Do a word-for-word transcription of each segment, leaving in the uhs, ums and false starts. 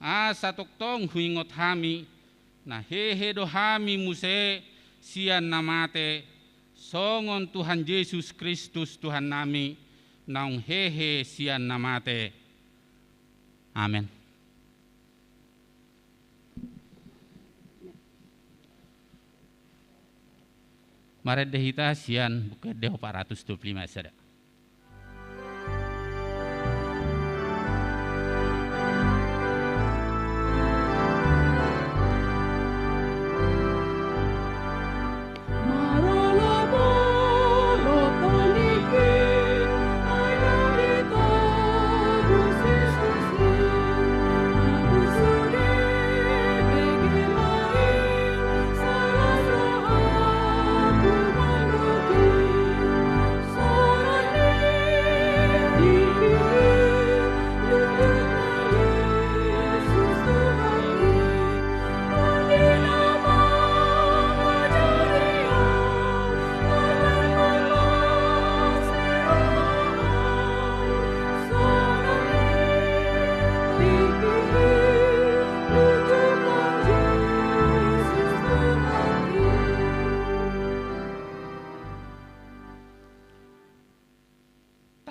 Asa tongtong huingot hami, na hehe do hami muse sian na mate, songon Tuhan Jesus Kristus Tuhannami, naung hehe sian na mate. Amen. Marende hita sian Buku Ende opat ratus dua puluh lima ayat sada.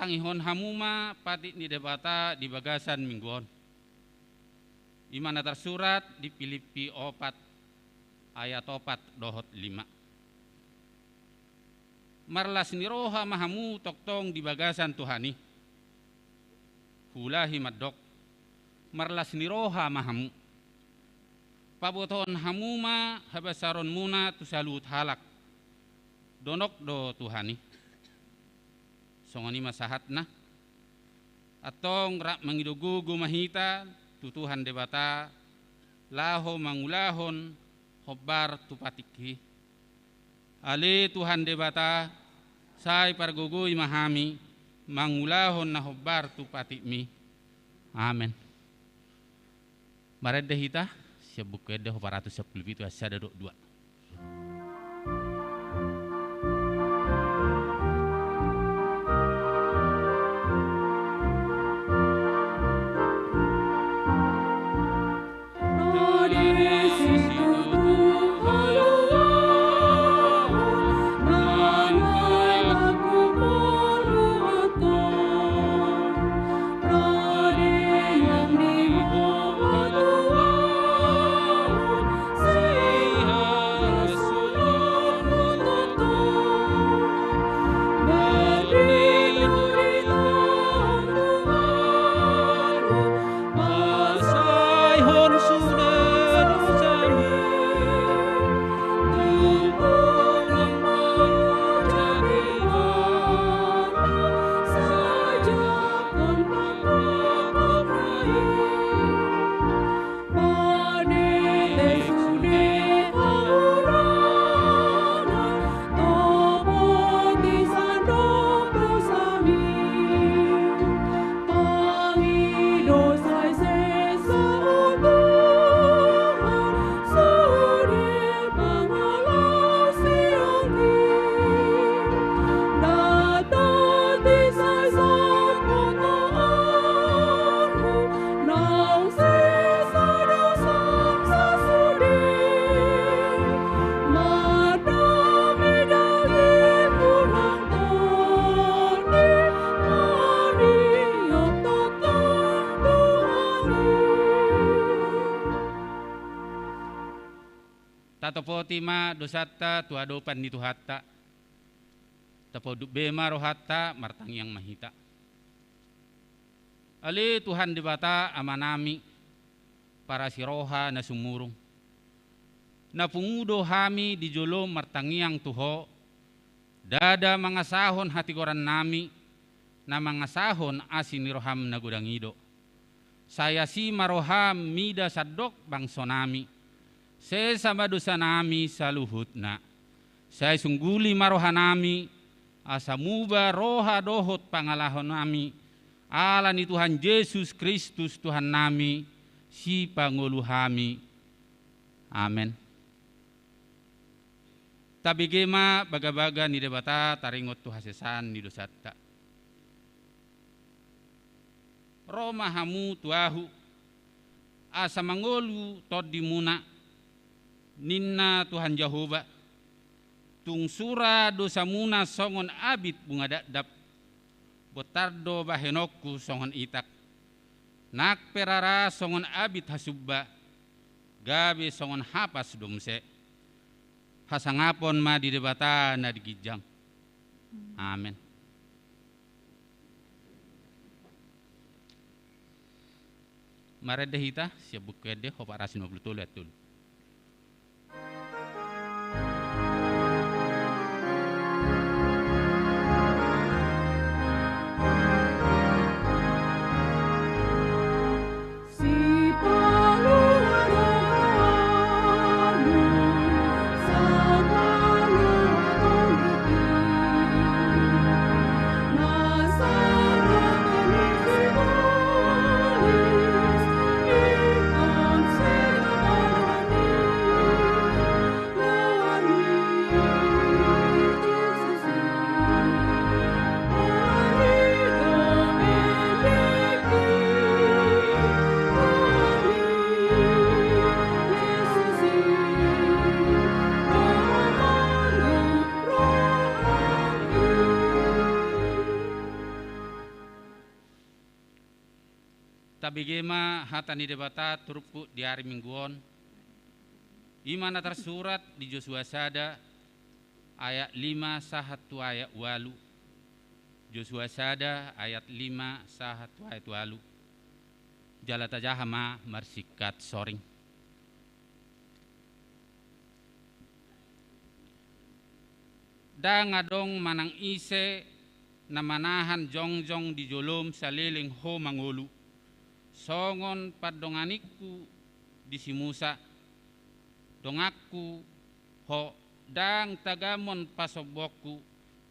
Tangihon hamu ma patik ni Debata di bagasan minggu on. I ma na tarsurat di Pilippi opat ayat opat dohot lima. Marlas ni roha ma hamu tongtong di bagasan Tuhan i. Huulahi mandok, marlas ni roha ma hamu. Pabotohon hamu ma habasaronmuna tu saluhut halak. Donok do Tuhan i. Songon i ma sahatna. Antong rap mangido gogo ma hita tu Tuhan Debata, laho mangulahon hombar tu patikki. Ale Tuhan Debata, sai pargogoi ma hami, mangulahon na hombar tu patikmi. Amen. Marende hita, sian Buku Ende opat ratus sampulu pitu ayat sada dohot dua. Tatopoti ma dosanta tu adopan ni Tuhanta. Tapaunduk be ma rohanta, martangiang ma hita. Ale Tuhan Debata Amanami, parasi roha na sumurung. Na pungu do hami di jolo martangiang tu Ho, ndada mangasahon hatigorannami, na mangasahon asi ni roham na godang i do. Sai asi ma roham mida sandok bangsonami. Sesa ma dosanami saluhutna. Sai sungguli ma rohanami, asa muba roha dohot pangalahonami, ala ni Tuhan Jesus Kristus Tuhannami, Sipangolu hami. Amen. Tabege ma bagabaga ni Debata taringot tu hasesaan ni dosanta. Ro ma hamu tu Ahu, asa mangolu tondimuna, ninna Tuhan Jahowa. Tung sura dosamuna songon abit bunga dakdak, bontar do bahenonku songon itak. Nang pe rara songon abit hasumba, gabe songon hapas do muse. Hasangapon ma di Debata na di ginjang. Amen. Marende hita sian Buku Ende, hop aras lima puluh tolu ayat tolu. Tabege ma hata ni Debata turpuk di ari Minggu on. I ma na tarsurat di Josua sada ayat lima sahat tu ayat ualu. Josua sada ayat lima sahat tu ayat ualu. Jala tajaha ma marsingkat soring. Ndang adong manang ise na manahan jongjong di jolom saleleng ho mangolu, songon pandonganingku di si Musa, donganku ho, ndang tagamon pasombongku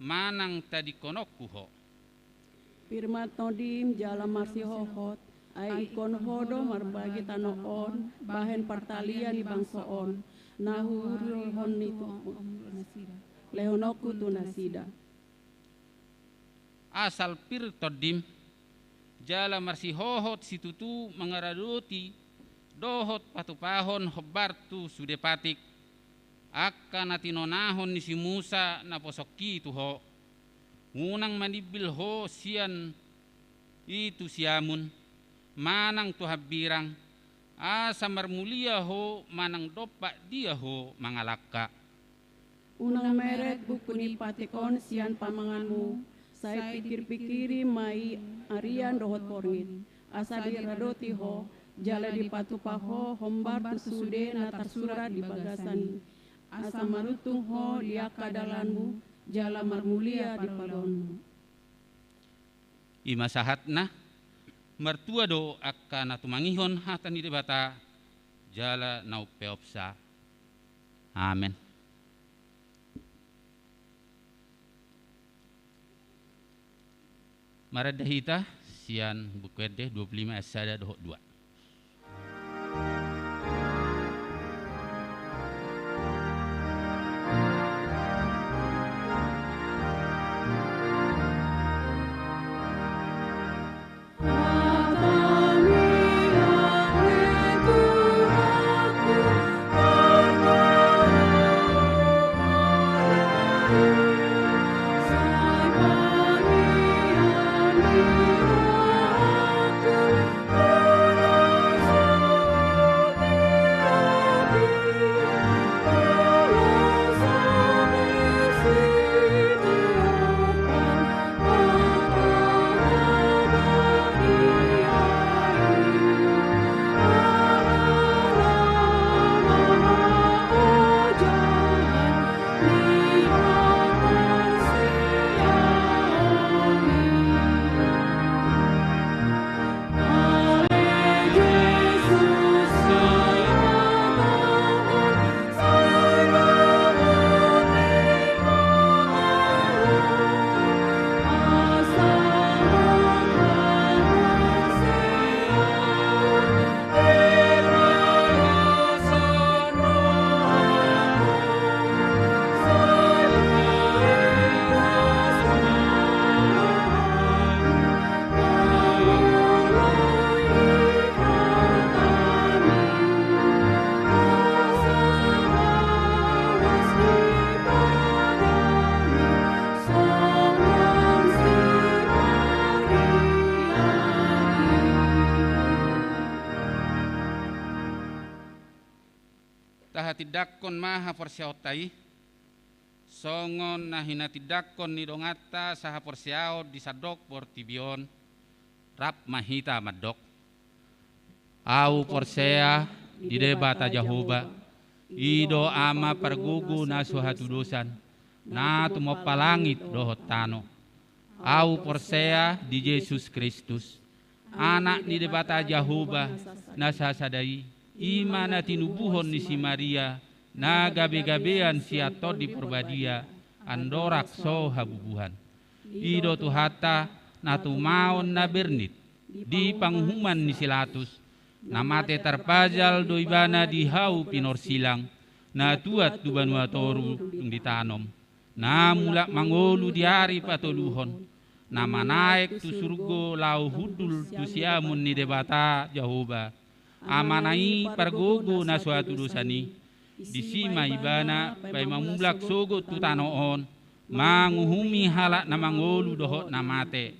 manang tadingkononku ho. Pir ma tondim jala marsihohot, ai ingkon ho do marbagi tano on bahen partalian ni bangso on, na huuruhon ni Tuhan. Lehononku tu nasida. Asal pir tondim, jala marsihohot situtu mangaradoti dohot patupahon hombar tu sude patik, angka na tinonahon ni si Musa naposongki tu ho. Unang manimbil ho sian i tu siamun, manang tu hambirang, asa marmulia ho manang dompak dia ho mangalangka. Unang meret buku ni patik on sian pamanganmu, sai pikirpikiri ma i arian dohot borngin, asa diradoti ho, jala dipatupa ho hombar tu sude na tarsurat di bagasan i, asa maruntung ho di angka dalanmu, jala marmulia di panggabeanmu. I ma sahatna. Martua do angka na tumangihon hata ni Debata, jala na umpeopsa. Amen. Marende hita sian Buku Ende dua puluh lima ayat sada dohot dua. Tahatindangkon ma haporseaonta i, songon na hinatindangkon ni donganta sahaporseaon di sandok portibi on, rap ma hita mandok. Ahu porsea di Debata Jahowa, i do Ama pargogo na so hatudosan, na tumompa langit dohot tano. Ahu porsea di Jesus Kristus, Anak ni Debata Jahowa na sasada i, i ma na tinubuhon ni si Maria, na gabegabean sian Tondi Porbadia, andorang so habubuhan. I do Tuhanta, na tumaon na bernit di panguhuman ni si Latus, na mate tarpajal do Ibana di hau pinorsilang, na tuat tu banua toru dung ditanom, na mulak mangolu di ari patoluhon, na manaek tu surgo laho hundul tu siamun ni Debata Jahowa, Amana i pargogo na so hatudosan i. Disi ma Ibana paima mulak sogot tu tano on, manguhumi halak na mangolu dohot na mate.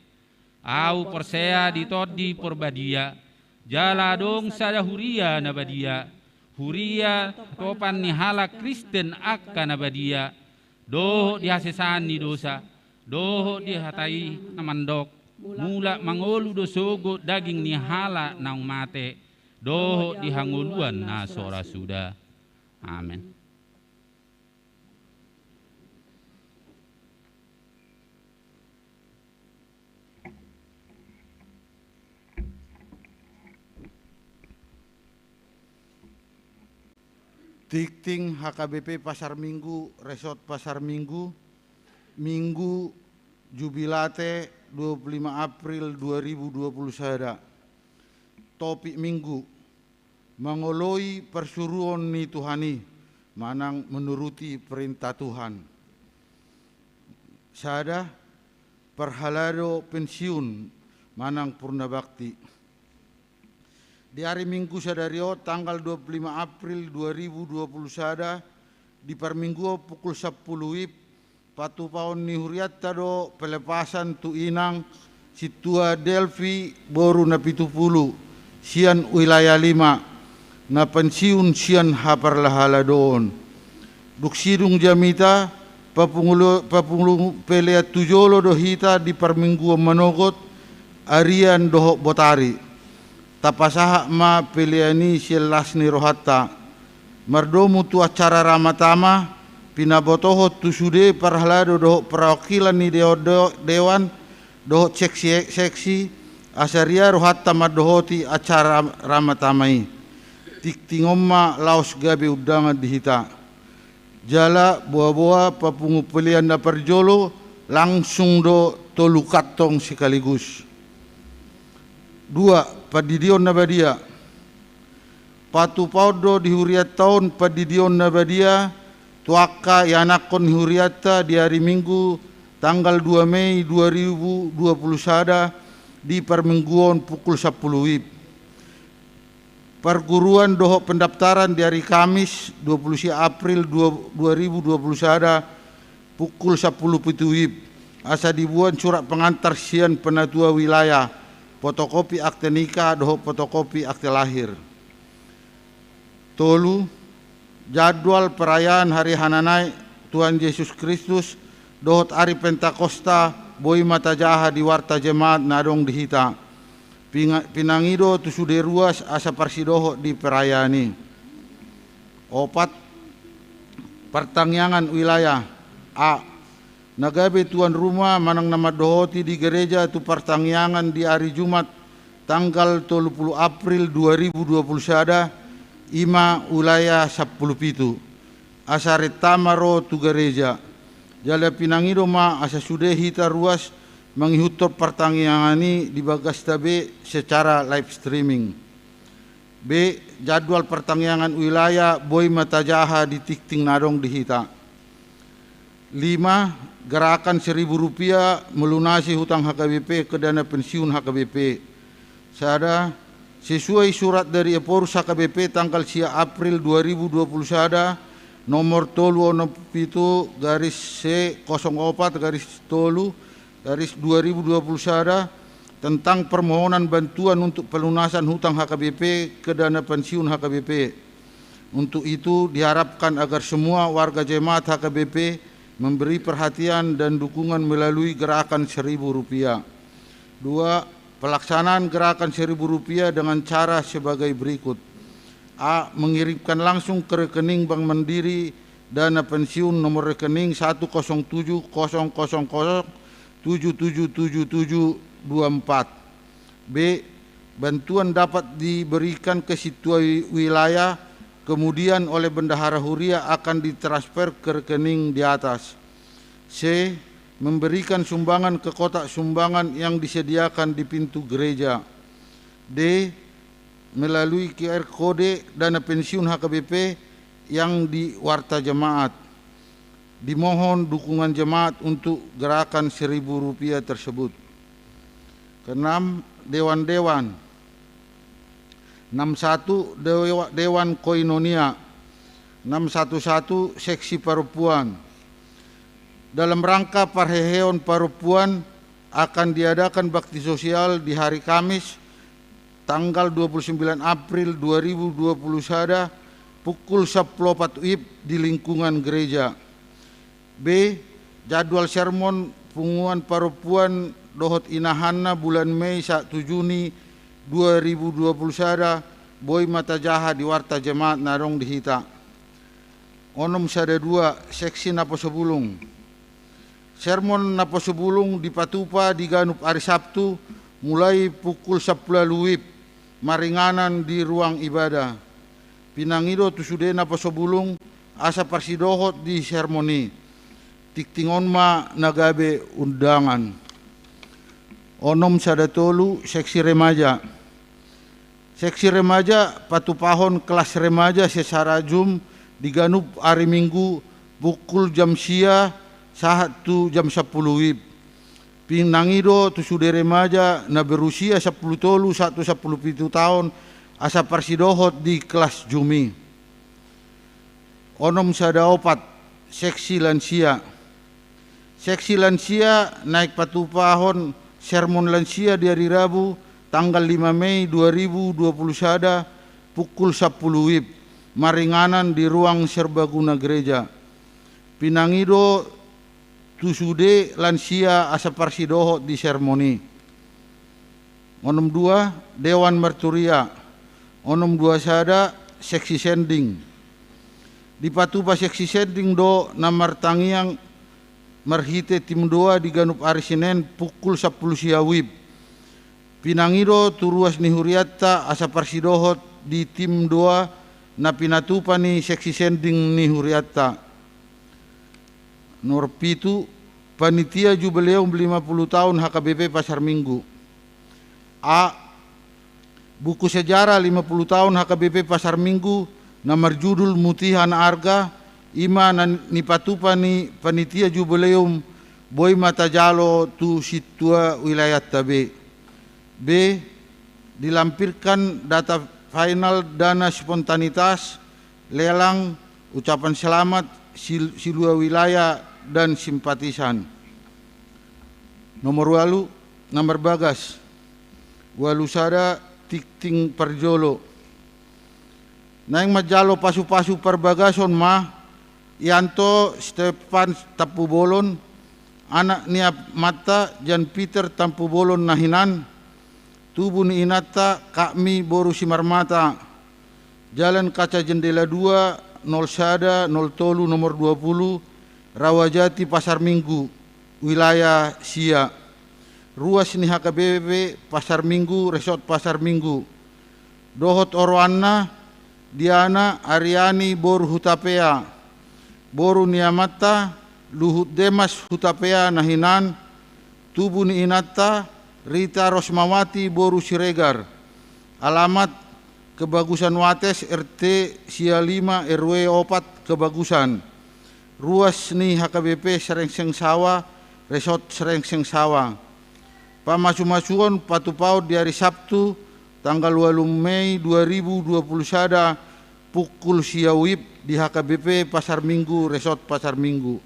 Ahu porsea di Tondi Porbadia, jala adong sada huria na badia, huria topan ni halak Kristen angka na badia, dohot di hasesaan ni dosa, dohot di hata i na mandok, mulak mangolu do sogot daging ni halak naung mate, dohot di hangoluan na so ra suda. Amen. Tingting H K B P Pasar Minggu, Resort Pasar Minggu, Minggu Jubilate, dua puluh lima April dua ribu dua puluh sada. Topik Minggu: Mangoloi parsuruon ni Tuhan i manang menuruti perintah Tuhan. Sada, parhalado pensiun manang purnabakti. Di ari Minggu sadari on, tanggal dua puluh lima April dua ribu dua puluh sada, di parmingguon pukul sampulu WIB, patupaon ni hurianta do pelepasan tu inang Sintua Delvi boru Napitupulu sian Wilayah lima, na pensiun sian haparhaladoon. Dung sidung jamita, papungulu-, papungulu pelean tu jolo do hita di parmingguon manogot, arian dohot botari. Tapasahat ma pelean i sian las ni rohanta. Mardomu tu acara ramatama, pinabotohon tu sude parhalado dohot perwakilan ni dewan, dewan, dohot seksi, seksi, asa rian rohanta mandohoti acara ramatama i. Tingting on ma laos gabe undangan di hita. Jala boa-boa papungu pelean na parjolo, langsung do tolu kantong sekaligus. Dua, pandidion na badia. Patupaon do di hurianta on pandidion na badia tu angka ianakhon ni hurianta di ari Minggu tanggal dua Mei dua ribu dua puluh sada di parmingguon pukul sampulu WIB. Parguruan dohot pendaftaran di ari Kamis dua puluh sia April dua, dua ribu dua puluh sada pukul sampulu pitu WIB, asa diboan surat pengantar sian penatua wilayah, fotokopi akte nikah dohot fotokopi akte lahir. Tolu, jadwal perayaan hari hananaek Tuhan Jesus Kristus dohot ari Pentakosta boi ma tajaha di warta jemaat na adong di hita. Pinga-, pinangido tu sude ruas asa parsidohot di perayaan i. Opat, partangiangan wilayah. A, na gabe tuan rumah manang na mandohoti di gereja tu partangiangan di ari Jumat tanggal tolu puluh April dua ribu dua puluh sada, i ma wilayah sampulu pitu. Asa renta ma ro tu gereja. Jala pinangido ma asa sude hita ruas mangihuthon partangiangan i di bagasta be secara live streaming. B, jadwal partangiangan wilayah boi ma tajaha di tingting na adong di hita. Lima, gerakan seribu rupiah melunasi hutang H K B P ke dana pensiun H K B P. Sada, sesuai surat dari Ephorus H K B P tanggal sia April dua ribu dua puluh sada, nomor tolu onom pitu garis C kosong opat garis tolu garis dua ribu dua puluh sada, tentang permohonan bantuan untuk pelunasan hutang H K B P ke dana pensiun H K B P. Untuk itu, diharapkan agar semua warga jemaat H K B P memberi perhatian dan dukungan melalui gerakan seribu rupiah. Dua, pelaksanaan gerakan seribu rupiah dengan cara sebagai berikut. A, mengirimkan langsung ke rekening Bank Mandiri dana pensiun nomor rekening satu kosong tujuh kosong kosong kosong tujuh tujuh tujuh tujuh dua empat. B, bantuan dapat diberikan ke sintua wi-, wilayah, kemudian oleh bendahara huria akan ditransfer ke rekening di atas. C, memberikan sumbangan ke kotak sumbangan yang disediakan di pintu gereja. D, melalui Q R kode dana pensiun H K B P yang di warta jemaat. Dimohon dukungan jemaat untuk gerakan seribu rupiah tersebut. Keenam, dewan-dewan. Enam satu, dewa-, dewan koinonia. Enam satu satu, seksi parompuan. Dalam rangka parheheon parompuan, akan diadakan bakti sosial di hari Kamis, tanggal dua puluh sembilan April dua ribu dua puluh sada, pukul sampulu opat WIB di lingkungan gereja. B, jadwal sermon punguan parompuan dohot inahanna bulan Mei sahat tu Juni dua ribu dua puluh sada, boi ma tajaha di warta jemaat na adong di hita. Onom sada dua, seksi naposo bulung. Sermon naposo bulung dipatupa di ganup ari Sabtu, mulai pukul sampulu ualu WIB, maringanan di ruang ibadah. Pinangido tu sude naposo bulung, asa parsidohot di sermon i. Tingting on ma na gabe undangan. Onom sada tolu, seksi remaja. Seksi remaja patupahon kelas remaja secara Zoom di ganup ari Minggu pukul jam sia sahat tu jam sampulu WIB. Pinangido tu sude remaja na berusia sampulu tolu sahat tu sampulu pitu taon asa parsidohot di kelas Zoom i. Onom sada opat, seksi lansia. Seksi lansia naeng patupahon sermon lansia di ari Rabu, tanggal lima Mei dua ribu dua puluh sada, pukul sampulu WIB, maringanan di ruang serbaguna gereja. Pinangido tu sude lansia asa parsidohot di sermon i. Onom dua, dewan marturia. Onom dua sada, seksi sending. Dipatupa seksi sending do na martangiang marhite tim doa di ganup ari Senen pukul sampulu sia WIB. Pinangido tu ruas ni hurianta asa parsidohot di tim doa na pinatupa ni seksi sending ni hurianta. Nomor pitu, panitia jubileum lima puluh taon H K B P Pasar Minggu. A, buku sejarah lima puluh taon H K B P Pasar Minggu na marjudul Mutihan Arga, i ma na nipatupa ni panitia jubileum, boi ma tajalo tu sintua wilayanta be. B, dilampirkan data final dana spontanitas, lelang, ucapan selamat, sil-, silua wilayah, dan simpatisan. Nomor ualu, na marbagas. Ualu sada, tingting parjolo. Naeng manjalo pasupasu parbagason ma, Ianto Stefan Tampubolon, anak ni amanta Jan Peter Tampubolon na hinan, tubu ni inanta Kakmi boru Simarmata, Jalan Kaca Jendela dua, nol sada, nol tolu, nomor dua puluh, Rawajati Pasar Minggu, wilayah sia. Ruas ni H K B P Pasar Minggu, Resort Pasar Minggu. Dohot oroanna, Diana Ariani boru Hutapea, boru ni amanta Luhut Demas Hutapea na hinan, tubu ni inanta Rita Rosmawati boru Siregar, alamat Kebagusan Wates, R T sia lima, R W opat, Kebagusan. Ruas ni H K B P Serengseng Sawa, Resort Serengseng Sawa. Pamasumasuon patupaon di ari Sabtu, tanggal ualu Mei dua ribu dua puluh sada, pukul sia WIB di H K B P Pasar Minggu, Resort Pasar Minggu.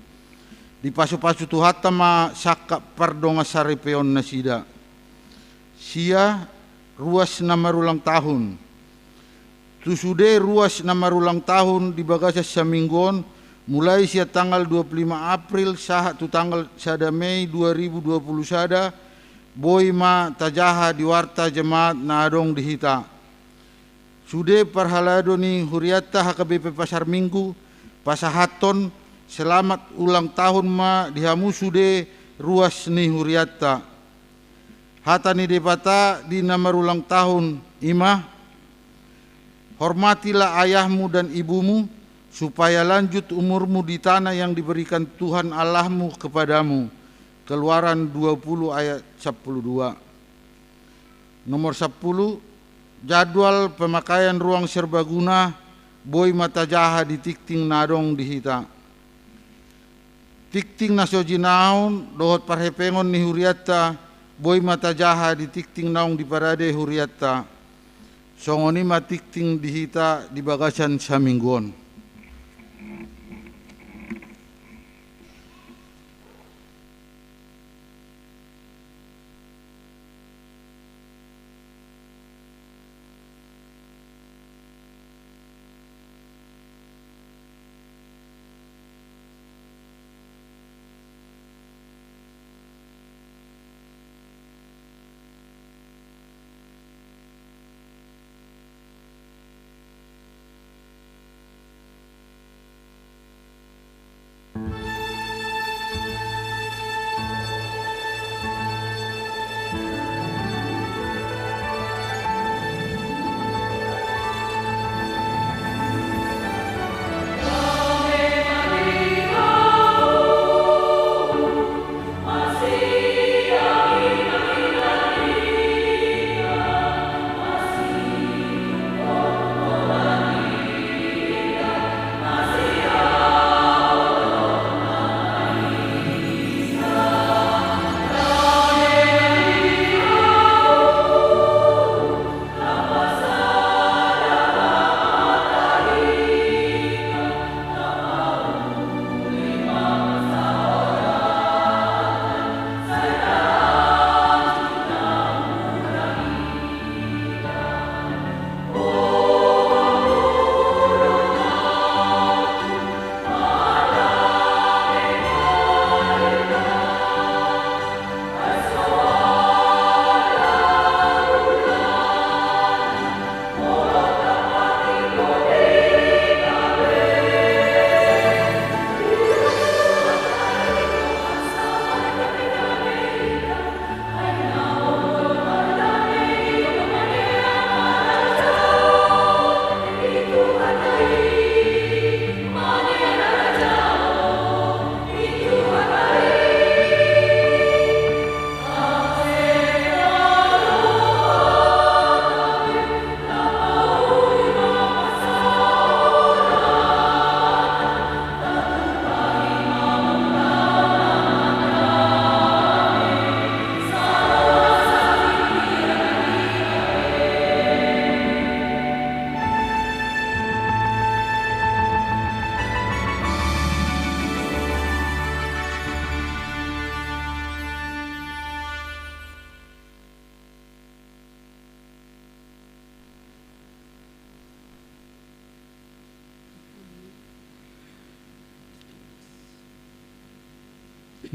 Dipasupasu Tuhanta ma sangkap pardongansaripeonnasida. Sia, ruas na marulang tahun. Tu sude ruas na marulang tahun di bagasan saminggu on, mulai sian tanggal dua puluh lima April sahat tu tanggal sada Mei dua ribu dua puluh sada, boi ma tajaha di warta jemaat na adong di hita. Sude parhalado ni hurianta H K B P Pasar Minggu, pasahathon selamat ulang tahun ma di hamu sude ruas ni hurianta. Hata ni Debata di na marulang tahun i ma: Hormatilah ayahmu dan ibumu, supaya lanjut umurmu di tanah yang diberikan Tuhan Allahmu kepadamu. Keluaran dua puluh ayat sampulu dua. Nomor sampulu, jadwal pemakaian ruang serbaguna boi ma tajaha di tingting na adong di hita. Tingting na so jinaon dohot parhepengon ni hurianta boi ma tajaha di tingting naung diparade hurianta. Songon i ma tingting di hita di bagasan saminggu on.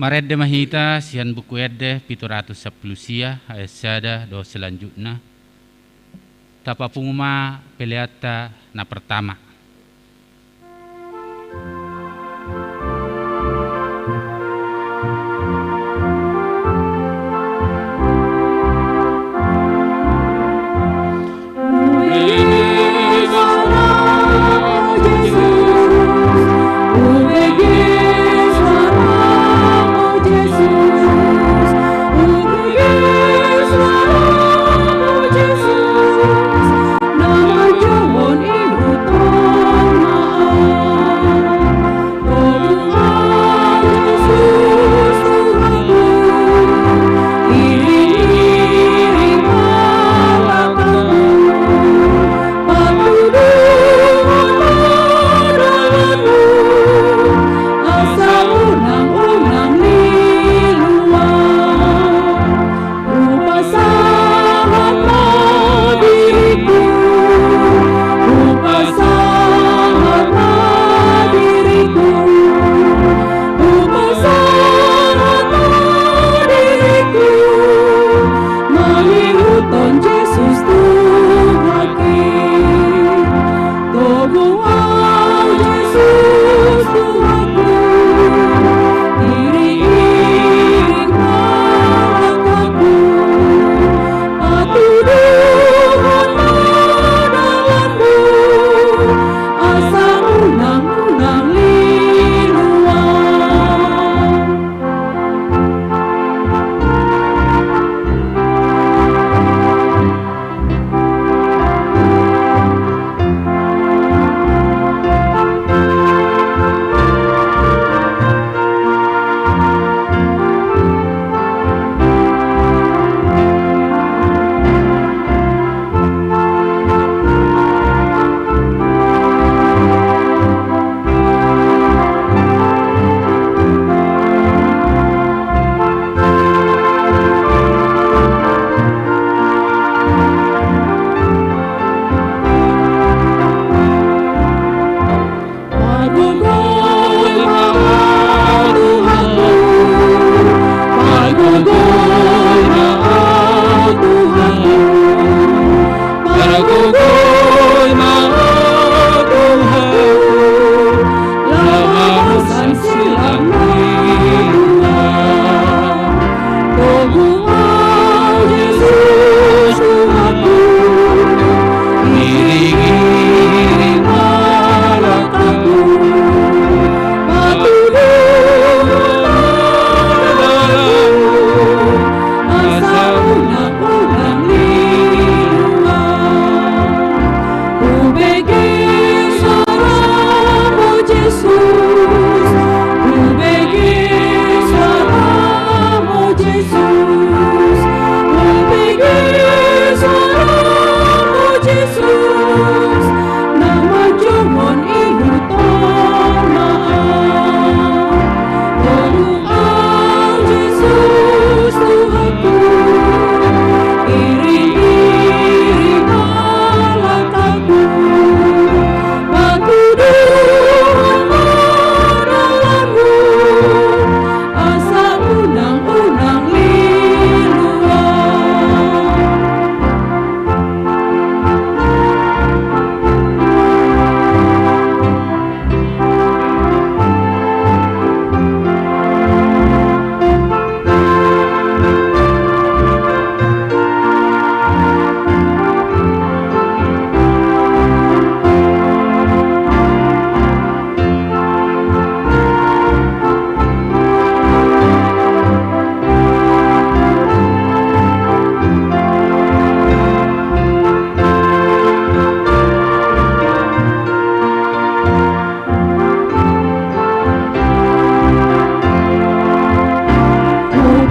Marende ma hita sian Buku Ende pitu ratus sampulu sia ayat sada dohot selanjutna. Tapapungu ma peleanta na pertama. Ahu Jesus Tuhanku, iring-iring ma langkahku, patuduhon ma dalanmu, asa unang-unang lilu ahu. Pargogoi ma ahu Tuhanku, pargogoi ma ahu Tuhanku, pargogoi ma ahu Tuhanku, laho mamorsan silang ni Tuhan. Togu ahu Jesus Tuhanku, iring-iring ma langkahku, patuduhon ma dalanmu, asa unang-unang lilu ahu. Hubege soramu Jesus, hubege soramu Jesus, hubege soramu Jesus, na manjouhon ihuthon ma ahu. Togu ahu Jesus Tuhanku, iring-iring ma langkahku, patuduhon ma dalanmu, asa unang-unang lilu ahu.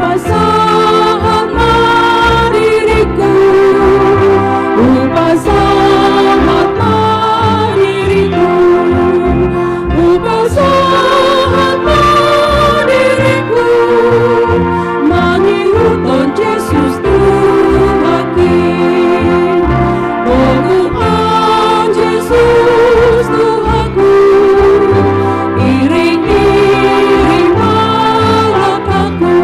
Hupasahat ma diringku, hupasahat ma diringku, hupasahat ma diringku, mangihuthon Jesus Tuhanki. Togu ahu Jesus Tuhanku, iring-iring ma langkahku,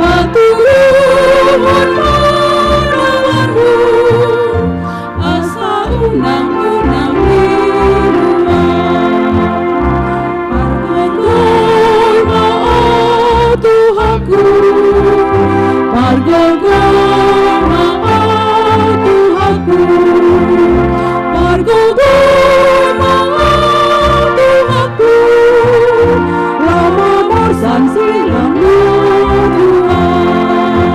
patuduhon ma dalanmu, asa unang-unang lilu ahu. Pargogoi ma ahu Tuhanku, pargogoi ma ahu Tuhanku, pargogoi ma ahu Tuhanku, laho mamorsan silang ni Tuhan.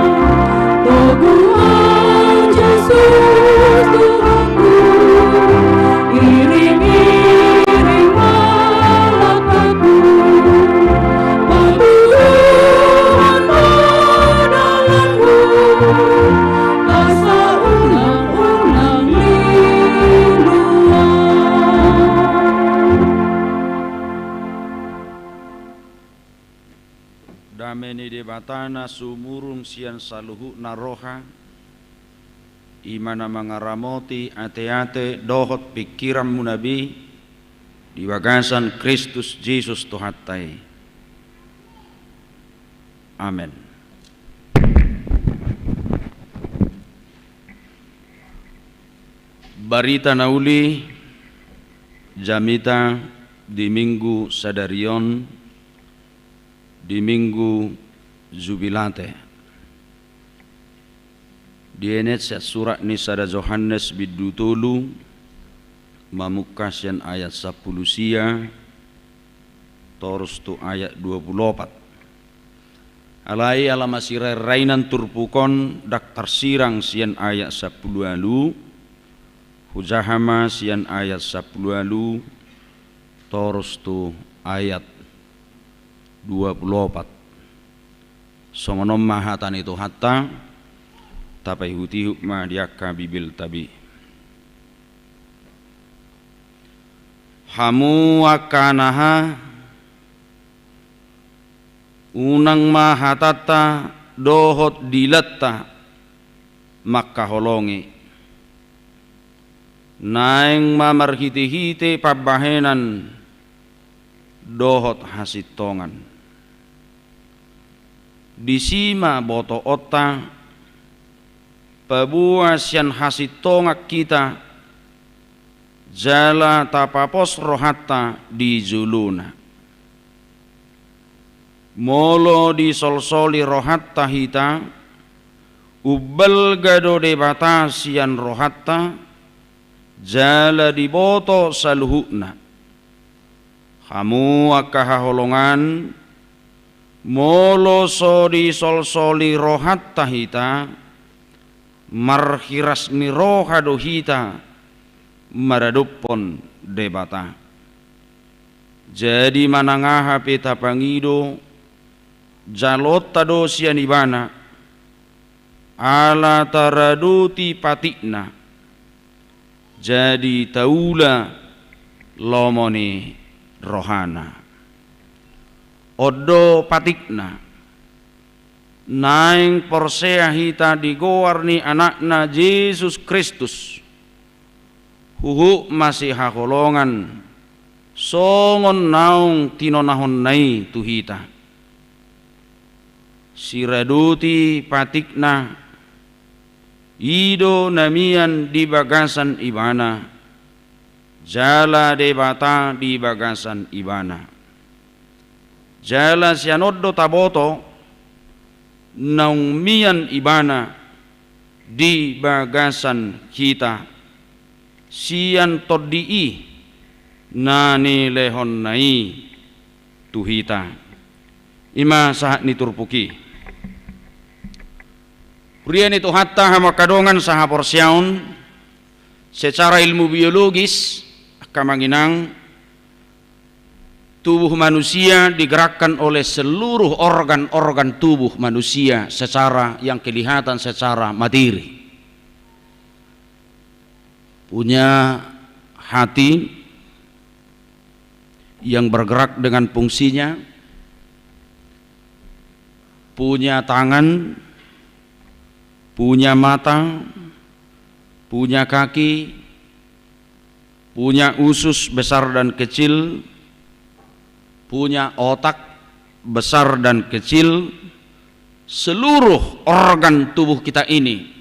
Togu ahu Jesus Tuhanku, iring-iring ma langkahku, patuduhon ma dalanmu, asa unang-unang lilu ahu. Dame ni Debata na sumurung sian saluhutna roha, i ma na mangaramoti ateate dohot pingkiranmuna be di bagasan Kristus Jesus Tuhanta i. Amen. Barita na uli Jamita di Minggu sadari on, di Minggu Jubilate. Dienet sian surat ni sada Johannes bindu tolu, mamungka sian ayat sampulu sia, torus tu ayat dua pulu opat. Alai ala masirainan turpuk on ndang tarsirang sian ayat sampulu ualu, hujaha ma sian ayat sampulu ualu, torus tu ayat dua pulu opat. Songon on ma hata ni Tuhanta, tapaihutihut ma di angka Bibelta be. Hamu angka anaha, unang ma hatanta dohot dilanta mangkaholongi. Naeng ma marhitehite pambahenan dohot hasintongan. Disi ma botoonta, paboa sian hasintongan hita, jala tapapos rohanta di jolona. Molo disolsoli rohanta hita, umbalga do Debata sian rohanta, jala diboto saluhutna. Hamu angka haholongan, molo so disolsoli rohanta hita, marhiras ni roha do hita maradophon Debata. Jadi manang aha pe tapangido, jaloonta do sian Ibana, ala taradoti patikna, jadi taula lomo ni rohana. On do patikna, naeng porsea hita di goar ni Anakna Jesus Kristus, huhut masihaholongan, songon naung tinonahonna i tu hita. Siradoti patikna, i do na mian di bagasan Ibana, jala Debata di bagasan Ibana. Jala sian on do taboto, naung mian Ibana di bagasan hita, sian Tondi i na nilehonna i tu hita. I ma sahat ni turpuk i. Huria ni Tuhanta, hamu angka dongan sahaporseaon, secara ilmu biologis, angka amang inang, tubuh manusia digerakkan oleh seluruh organ-organ tubuh manusia secara yang kelihatan, secara materi. Punya hati yang bergerak dengan fungsinya, punya tangan, punya mata, punya kaki, punya usus besar dan kecil, punya otak besar dan kecil, seluruh organ tubuh kita ini.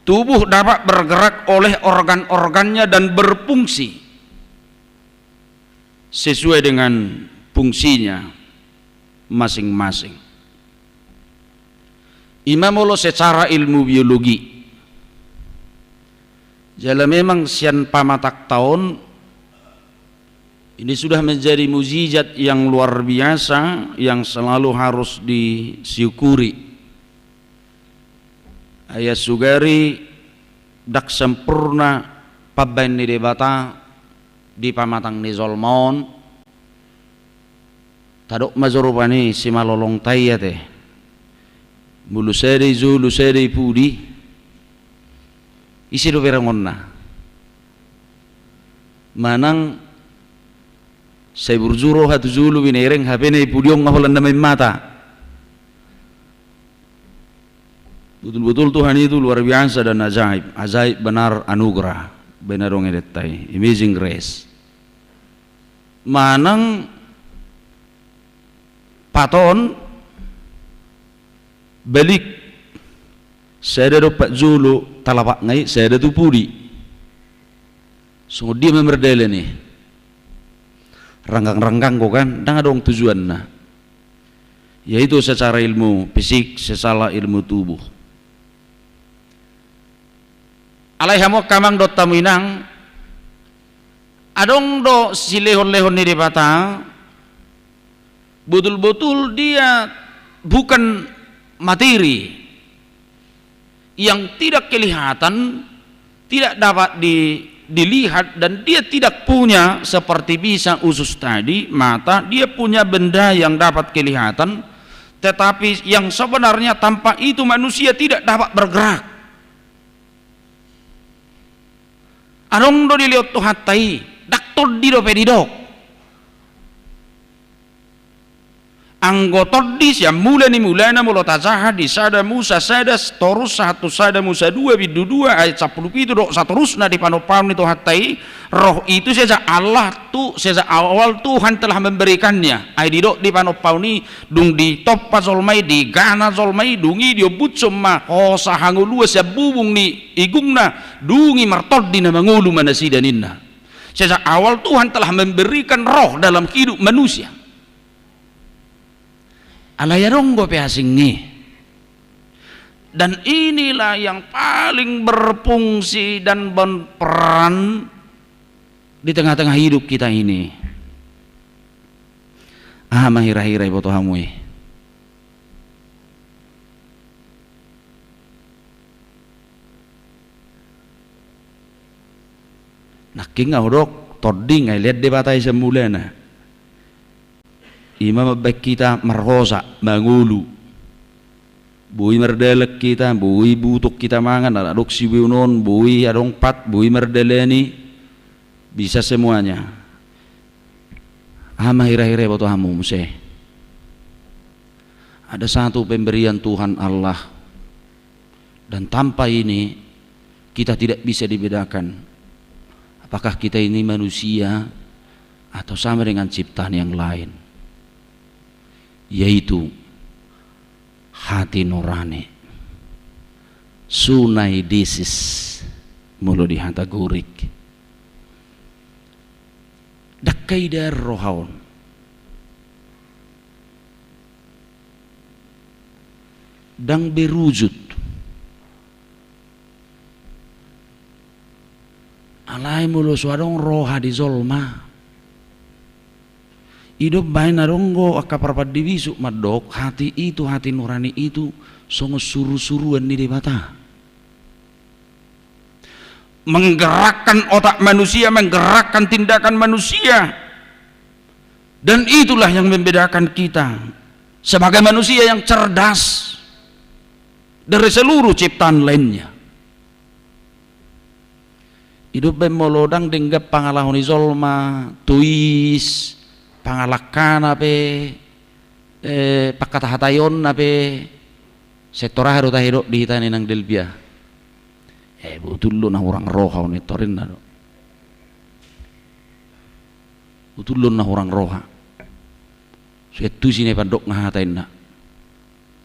Tubuh dapat bergerak oleh organ-organnya dan berfungsi sesuai dengan fungsinya masing-masing. I ma molo secara ilmu biologi. Jala memang sian pamatangta on, ini sudah menjadi mujizat yang luar biasa yang selalu harus disyukuri. Ai sugari ndang sempurna pambaen ni Debata di pamatang ni jolma on, tadok ma jo rupani simalolongta i ate. Molo sada i jolo, sada i pudi, ise do berengonna? Manang sai burju roha tu jolo binereng, hape na i pudi on nga holan na main mata. Betul-betul Tuhan itu luar biasa dan ajaib. Ajaib benar anugerah. Baen adong edetta i, amazing grace. Manang pat on balik, sada do pat jolo talapakna i, sada tu pudi. Songon dia ma mardalan i? Ranggang-ranggang do kan, ndang adong tujuanna. Yaitu secara ilmu fisik, secara ilmu tubuh. Alai hamu angka amang dohot hamu inang, adong do silehon-lehon ni Debata, betul-betul dia bukan materi yang tidak kelihatan, tidak dapat di-, dilihat, dan dia tidak punya seperti bisa usus tadi, mata, dia punya benda yang dapat kelihatan, tetapi yang sebenarnya tanpa itu manusia tidak dapat bergerak. Adong do dilehon Tuhanta i, ndang tondi dope didok. Anggo tondi sian mula ni mulana molo tajaha di Sada Musa sada, torus sahat tu Sada Musa dua bindu dua ayat sampulu pitu dohot satorusna di panompaon ni Tuhanta i, roh itu sejak Allah tu, sejak awal Tuhan telah memberikannya. Ai didok di panompaon i, dung ditompa jolma i, digana jolma i, dung i diombus ma hosa hangoluan sian bubung ni igungna, dung i martondi na mangolu ma nasida ninna. Sejak awal Tuhan telah memberikan roh dalam hidup manusia. Alai adong dope asing i. Dan inilah yang paling berfungsi dan berperan di tengah-tengah hidup kita ini. Aha ma hira-hira iboto hamu i? Nangkin nga hudok, tondi nga dilean Debata i sian mulana. I ma mambaen hita marhosa, mangolu. Boi mardalan hita, boi butuk hita mangan, ala adong sibeon on, boi adong pat, boi mardalani, bisa semuanya. Aha ma hira-hira iboto hamu muse? Ada satu pemberian Tuhan Allah. Dan tanpa ini, kita tidak bisa dibedakan apakah kita ini manusia atau sama dengan ciptaan yang lain, yaitu hati nurani, sunaidesis, molo di hata Gorik. Ndang kaidaan roha on. Ndang berujud. Alai molo so adong roha di jolma, i do umbaen adong do angka parpandi bisuk mandok, hati itu, hati nurani itu songon suru-suruan ni Debata. Menggerakkan otak manusia, menggerakkan tindakan manusia. Dan itulah yang membedakan kita sebagai manusia yang cerdas dari seluruh ciptaan lainnya. I do umbaen molo ndang denggan pangalaho ni jolma, tois, pangalangkana pe, eh, pangkatahataionna pe, sai tor aha do tahe dok di hita ni nang Delpia. Eh, botul do na hurang roha on i, tor inna do. Botul do na hurang roha. So iantusi na ipandok na hata inna.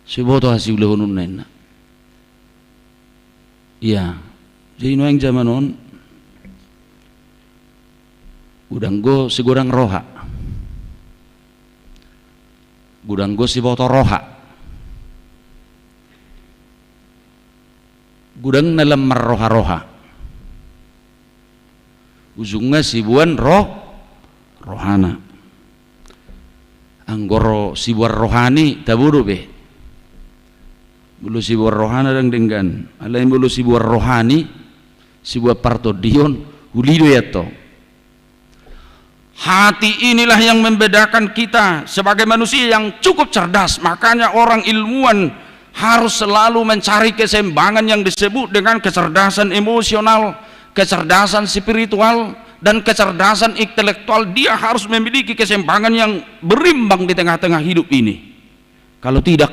So iboto hasiulahononna inna. Ia, jadi nuaeng jaman on, godang do sigodang roha. Godang do siboto roha. Godang na lam marroha-roha. Ujungna siboan ro-, rohana. Anggo ro-, siboan rohani, tabo dope. Molo siboan rohana ndang denggan. Alai molo siboan rohani, siboan partondion, uli do i antong. Hati inilah yang membedakan kita sebagai manusia yang cukup cerdas. Makanya orang ilmuwan harus selalu mencari keseimbangan yang disebut dengan kecerdasan emosional, kecerdasan spiritual, dan kecerdasan intelektual. Dia harus memiliki keseimbangan yang berimbang di tengah-tengah hidup ini. Kalau tidak,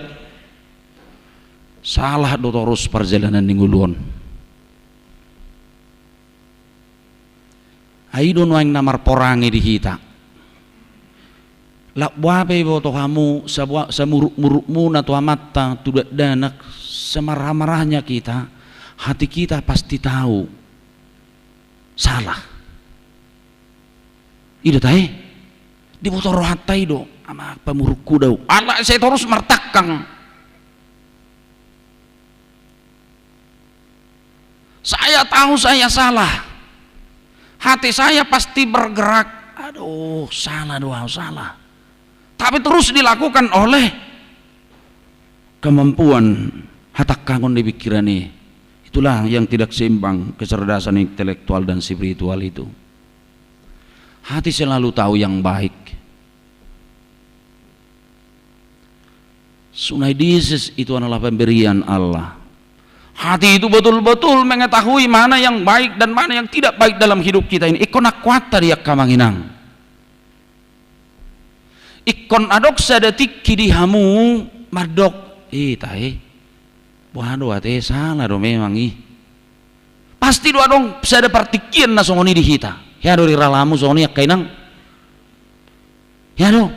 salah do torus parjalanan ni ngolu on. Ai i do nuaeng na marporangi di hita. Lak boha pe iboto hamu, sabua-, samuruk-murukmuna tu amanta, tu dakdanak, semarah-marahnya kita, hati kita pasti tahu salah. I do tahe. Diboto rohanta i do, ama pamurukku do au. Ala sai torus martangkang. Saya tahu saya salah. Hati saya pasti bergerak. Aduh, salah do au, salah. Tapi terus dilakukan oleh kemampuan hatangkangon di pikiran i. Itulah yang tidak seimbang kecerdasan intelektual dan spiritual itu. Hati selalu tahu yang baik. Sunaidesis itu adalah pemberian Allah. Hati itu betul-betul mengetahui mana yang baik dan mana yang tidak baik dalam hidup kita ini. Ingkon angkuanta di angka amang inang. Ingkon adong sada tingki di hamu mandok, "Eh, tahe. Boha do ate, salah do memang i." Pasti do adong sada partingkian na songon i di hita. Hea do di ralamu songon i angka inang? Hea do?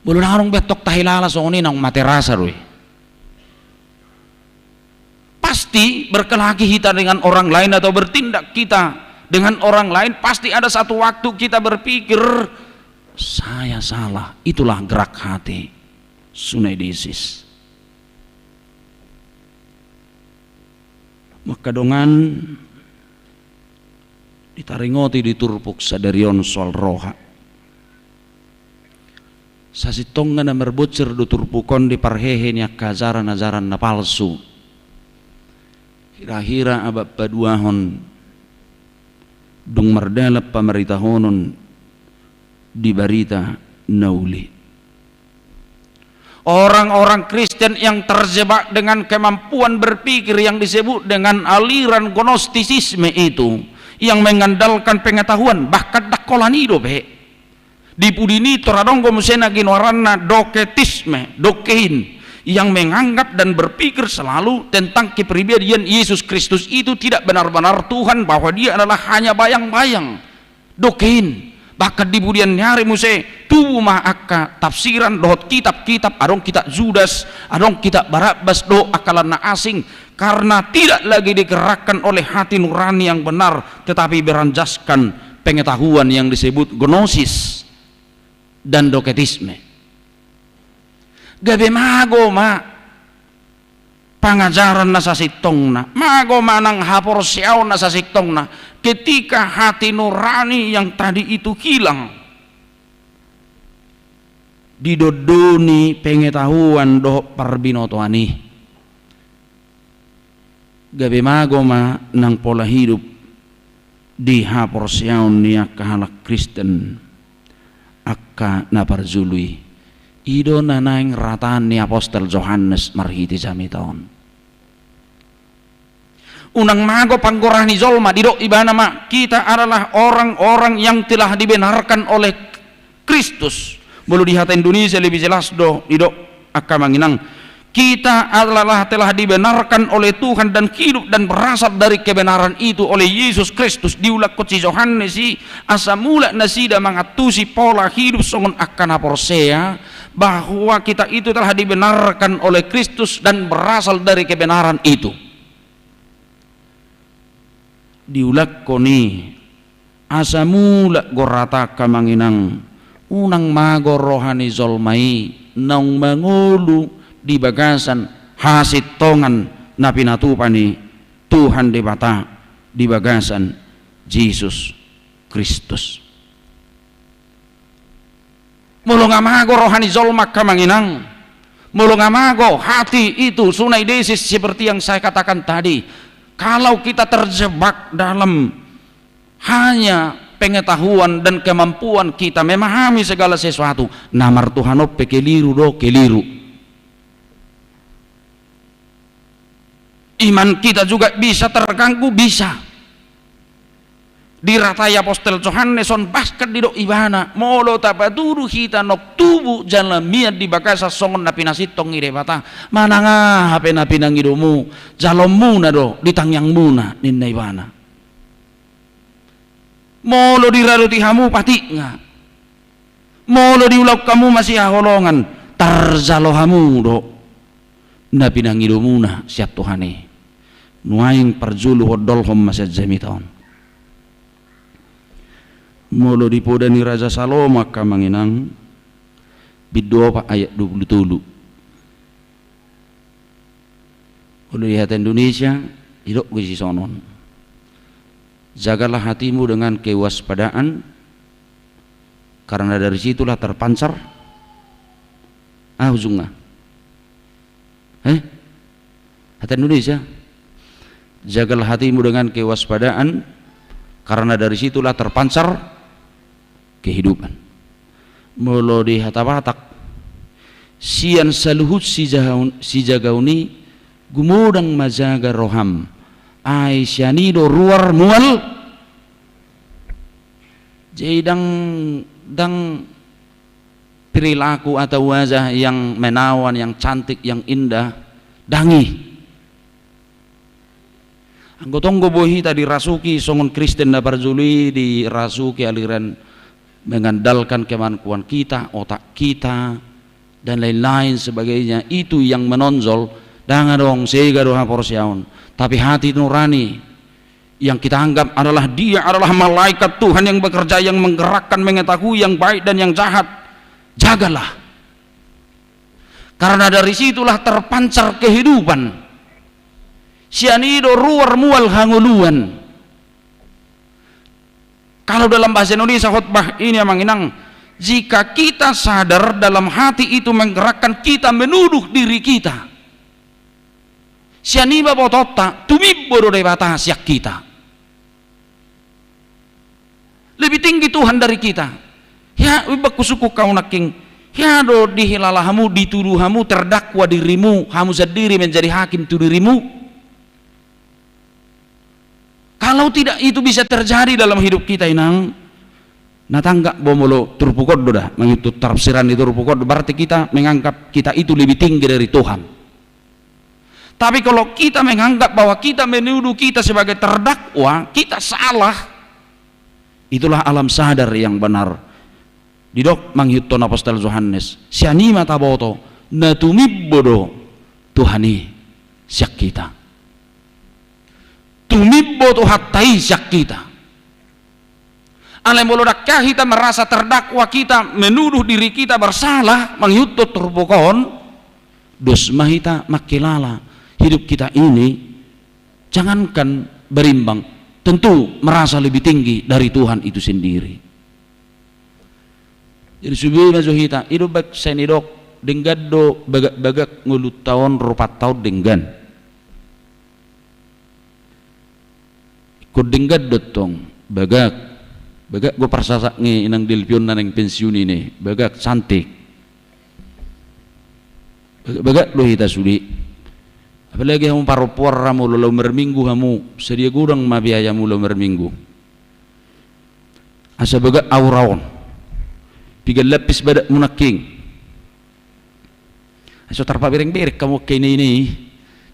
Molo ndang adong be antong tahilala songon i, naung mate rasa do i. Pasti berkelahi kita dengan orang lain atau bertindak kita dengan orang lain, pasti ada satu waktu kita berpikir, "Saya salah." Itulah gerak hati. Sunaidesis. Maka dongan, ditaringoti di turpuk sadari on soal roha. Sasintongna na marbonsir do turpuk on di parhehe ni angka ajaran-ajaran na palsu. Hira-hira abang paduahon dung mardalan pamaritahonon di barita na uli. Orang-orang Kristen yang terjebak dengan kemampuan berpikir yang disebut dengan aliran Gnostisisme itu, yang mengandalkan pengetahuan, bahkan ndang holan i dope. Di pudi ni tor adong do muse na ginoaranna doketisme, dokein, yang menganggap dan berpikir selalu tentang kepribadian Yesus Kristus itu tidak benar-benar Tuhan, bahwa Dia adalah hanya bayang-bayang. Dokein. Bahkan di pudian ni ari muse tubu ma angka tafsiran dohot kitab-kitab, adong kitab Judas, adong kitab Barabbas dohot angka na asing, karena tidak lagi digerakkan oleh hati nurani yang benar, tetapi beranjaskan pengetahuan yang disebut gnosis dan doketisme. Gabe mago ma pangajaran na sasintongna, mago ma nang haporseaon na sasintongna, ketika hati nurani yang tadi itu hilang, didondoni pengetahuan dohot parbinotoan i. Gabe mago ma nang pola hidup di haporseaon ni angka halak Kristen, angka na parjolo i. I do na naeng rataan ni apostel Johannes marhite jamita on. Unang mago panggorahan ni jolma, didok ibana ma, kita adalah orang-orang yang telah dibenarkan oleh Kristus. Molo di hata Indonesia lebih jelas do, didok angka amang inang. Kita adalah telah dibenarkan oleh Tuhan dan hidup dan berasal dari kebenaran itu oleh Yesus Kristus. Diulakkon si Johannes i, asa mulak nasida mangantusi pola hidup songon angka na porsea, bahwa kita itu telah dibenarkan oleh Kristus dan berasal dari kebenaran itu. Diulakkon i, asa mulak gorata angka amang inang, unang mago roha ni jolma i naung mangolu di bagasan hasintongan na pinatupa ni Tuhan Debata di bagasan Jesus Kristus. Molo nga mago roha ni jolma angka amang inang, molo nga mago hati itu, sunaidesis seperti yang saya katakan tadi, kalau kita terjebak dalam hanya pengetahuan dan kemampuan kita memahami segala sesuatu, na martuhan on pe keliru do, keliru. Iman kita juga bisa terganggu, bisa. Diratai apostel Johannes on, bahkan didok ibana, molo tapatudu hita naung tubu jala mian di bagasan songon na pinasintong ni Debata, manang aha pe na pinangidomu, jaloonmuna do di tangiangmuna, ninna ibana. Molo diradoti hamu patikna, molo diulahon hamu masihaholongan, tarjalo hamu do na pinangidomuna sian Tuhan i. Nuaeng parjolo huondolhon ma sian jamita on. Molo di poda ni Raja Salomo angka amang inang, bindu opat ayat dua pulu tolu. Molo di hata Indonesia, didok do disi songon on. Jagalah hatimu dengan kewaspadaan, karena dari situlah terpancar. Ah, ujungna. Eh? Hata Indonesia. Jagalah hatimu dengan kewaspadaan, karena dari situlah terpancar kehidupan. Molo di hata Batak, sian saluhut sijagaon-, sijagaon i, gumodang ma jaga roham. Ai sian i do ruar mual. Jadi ndang, ndang perilaku atau wajah yang menawan, yang cantik, yang indah, ndang i. Anggo tong do boi hita dirasuki songon Kristen na parjolo i, dirasuki aliran mengandalkan kemampuan kita, otak kita, dan lain-lain sebagainya, itu yang menonjol, ndang adong, sega do haporseaon. Tapi hati nurani, yang kita anggap adalah dia adalah malaikat Tuhan yang bekerja, yang menggerakkan, mengetahui yang baik dan yang jahat, jagalah. Karena dari situlah terpancar kehidupan. Sian i do ruar mual hangoluan. Kalau dalam bahasa Indonesia khotbah ini, amang inang, jika kita sadar, dalam hati itu menggerakkan kita menuduh diri kita. Sian i ma botoonta, tumimbo do Debata sian hita. Lebih tinggi Tuhan dari kita. Hea, ibakku sungkun hamu nangkin. Hea do dihilala hamu, dituduh hamu, terdakwa dirimu, hamu sendiri menjadi hakim tu dirimu. Kalau tidak itu bisa terjadi dalam hidup kita, inang, na tanggap bo molo turpuk on do da, mangihut tafsiran di turpuk on do, berarti kita menganggap kita itu lebih tinggi dari Tuhan. Tapi kalau kita menganggap bahwa kita menuduh kita sebagai terdakwa, kita salah, itulah alam sadar yang benar. Didok mangihuthon Apostel Johannes, sian i ma taboto, na tumimbo do Tuhan i sian hita. Tumimbo Tuhanta i sian hita. Alai molo dang hea hita merasa terdakwa, kita menuduh diri kita bersalah, mangihuthon turpuk on, dos ma hita mangkilala hidup kita ini jangankan berimbang, tentu merasa lebih tinggi dari Tuhan itu sendiri. Jadi sude ma jo hita, i do baen sai nidok, denggan do bagak-bagak ngolunta on, rupanta on denggan. Ingkon denggan do tong, bagak. Bagak do parsasak ni inang Delvion na naeng pensiun i, bagak, cantik. Bagak, bagak do hita sude. Apalagi hamu parompuan ra, molo laho marminggu hamu, sadia godang ma biayamu laho marminggu. Asa bagak aura on. Piga lapis badakmu nangkin. Asa tarpabereng-bereng hamu angka ina-ina i.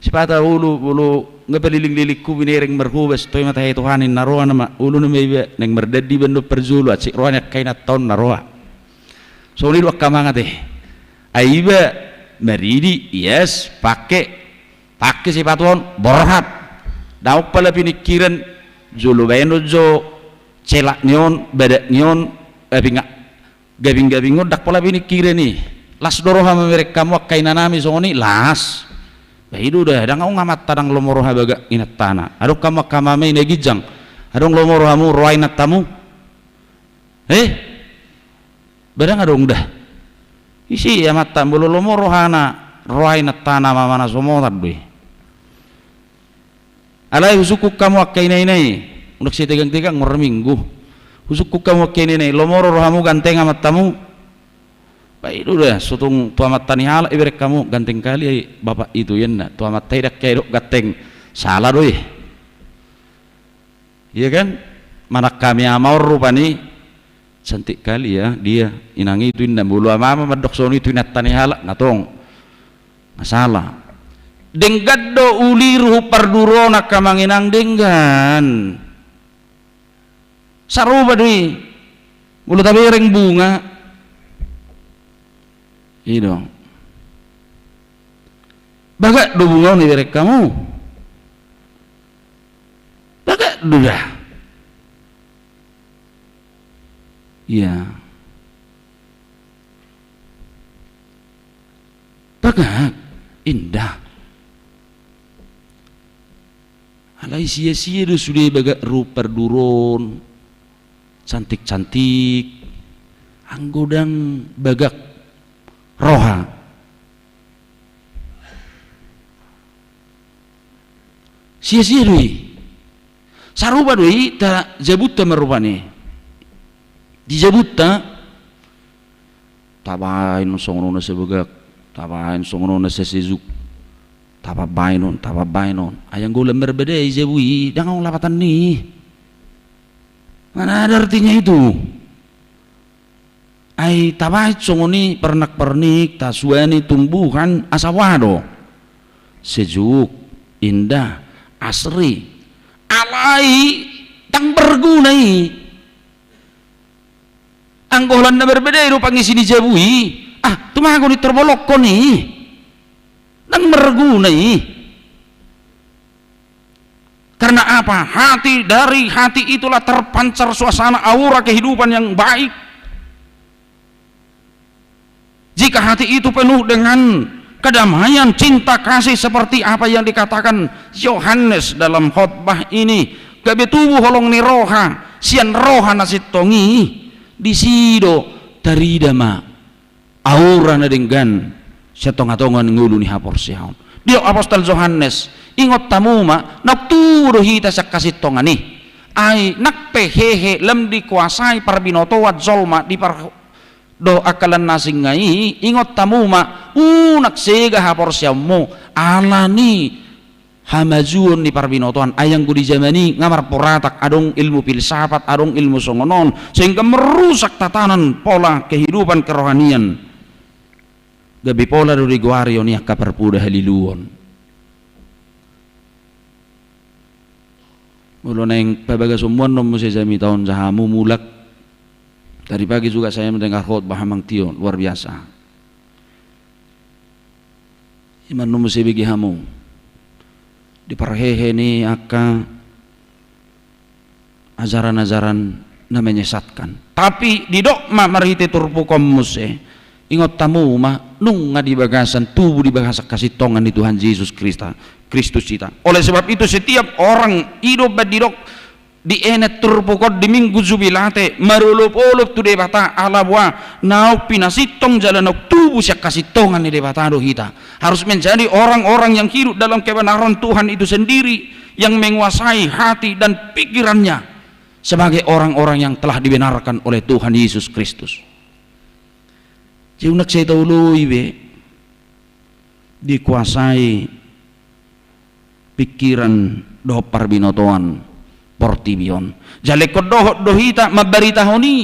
Sipata olo, olo nga paliling-lilingku binereng marhobas, toe ma tahe Tuhan i, na roa nama, olo nama iba naeng mardandi, baen do parjolo, asik roa ni angka inanta on na roa. Songon i do angka amang ate. Ai iba maridi, ias, pake, pake sipatu on, borhat. Daong pala piningkiran, jolo baenon jo celak ni on, badak ni on, eh, pinga-, gabing-gabing on, dang pola piningkiran i. Las do roha mamereng hamu angka inanami songon i, las. Ba i do da, dang adong amanta dang lomo roha bagak inantana. Adong hamu angka amami na ginjang, adong lomo rohamu roa inantamu? Eh? Ba dang adong da. Ise amanta molo lomo rohana roa inantana, mamana somotan do i. Alai husungkun hamu angka ina-ina i, unang sai tegang-tegang marminggu. Husungkun hamu angka ina-ina i, lomo do rohamu ganteng amantamu? Ba i do da, so tung tu amanta ni halak ibereng hamu, ganteng kali bapak itu, ianna. Tu amanta i dang hea didok ganteng, sala do i. Iya kan? Manang hami ama on rupani, cantik kali ya dia, inang itu, inna. Molo ama-ama mandok songon i tu inanta ni halak, nga tong. Masalah. Denggan do uli ruhut parduroon angka amang inang, denggan. Sarupa do i. Molo tabereng bunga. I do. Bagak do bunga on ibereng hamu? Bagak do da. Ia. Bagak, indah. Alai sia-sia do sude bagak rupa parduron, cantik-cantik, anggo ndang bagak roha. Sia-sia do i. Sarupa do i ta jabunta ma rupani. Di jabunta, tabaen songon on na sai bagak, tabaen songon on na sai sejuk, tapambaen on, tapambaen on. Ai anggo lam marbadai jabu i, ndang adong lapatan ni i. Mana ada artinya itu? Ai tabaen songon i pernak-pernik, tasuani tumbuhan, asa boha do? Sejuk, indah, asri. Alai ndang berguna i. Anggo holan na marbadai do pangisi ni jabu i, ah, tumagon i, torbolongkon i. Ndang merguna i. Karena apa? Hati, dari hati itulah terpancar suasana aura kehidupan yang baik. Jika hati itu penuh dengan kedamaian, cinta kasih seperti apa yang dikatakan Yohanes dalam khotbah ini, gabe tubu holong ni roha sian roha na sintong i, disi do tarida ma aura na denggan sian tonga-tonga ni ngolu ni haporseaon. Didok apostel Johannes, ingot hamu ma, naung tubu do hita sian hasintongan i. Ai nang pe hehe lam dikuasai parbinotoan jolma di par-, dohot angka na asing i, ingot hamu ma, unang sega haporseaonmu ala ni hamajuon ni parbinotoan. Ai anggo di jaman i nga marporatak, adong ilmu filsafat, adong ilmu songon on, sehingga merusak tatanan pola kehidupan kerohanian. Gabe pola do digoari on i angka parpoda haliluon. Molo naeng pabagason muan non muse jamita on, jaha hamu mulak. Tadi pagi juga saya mendengar khotbah amang tio, luar biasa. Ima non muse bege hamu. Di parhehe ni angka ajaran-ajaran na menyesatkan. Tapi didok ma marhite turpuk on muse, ingot hamu ma, nunga di bagasan, tubu di bagasan hasintongan ni Tuhan Jesus Krista, Kristus hita. Oleh sebab itu, setiap orang i do umbahen didok di enet turpuk on di Minggu Jubilate, marolop-olop tu Debata, ala boha, naung pinasintong jala naung tubu sian hasintongan ni Debata do hita. Harus menjadi orang-orang yang hidup dalam kebenaran Tuhan itu sendiri, yang menguasai hati dan pikirannya sebagai orang-orang yang telah dibenarkan oleh Tuhan Yesus Kristus. Jadi unang sai taoloi be dikuasai pikiran dohot parbinotoan portibi on. Jala ingkon dohot do hita mambaritahon i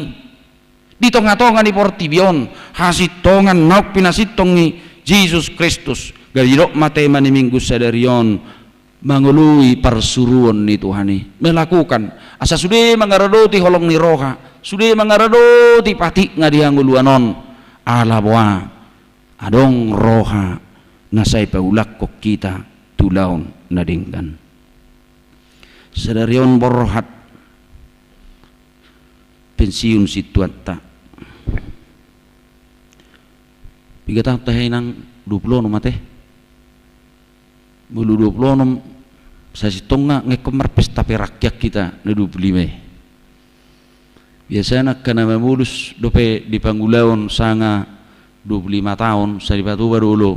di tonga-tonga ni portibi on, hasintongan naung pinasintong ni Jesus Kristus. Gabe didok ma tema ni Minggu sadari on, mangoloi parsuruon ni Tuhan i, melakukan, asa sude mangaradoti holong ni roha, sude mangaradoti patikna di hangoluan on, ala boha adong roha na sai paulakhon hita tu ulaon na denggan. Sadari on borhat pensiun sintuanta. Piga taon tahe, inang? Dua pulu onom ate. Molo dua pulu onom, sasintongna nga ingkon marpesta perak hian hita na dua pulu lima i. Biasana angka na mamolus dope di pangulaon sanga dua pulu lima taon, sai dipatupa do olo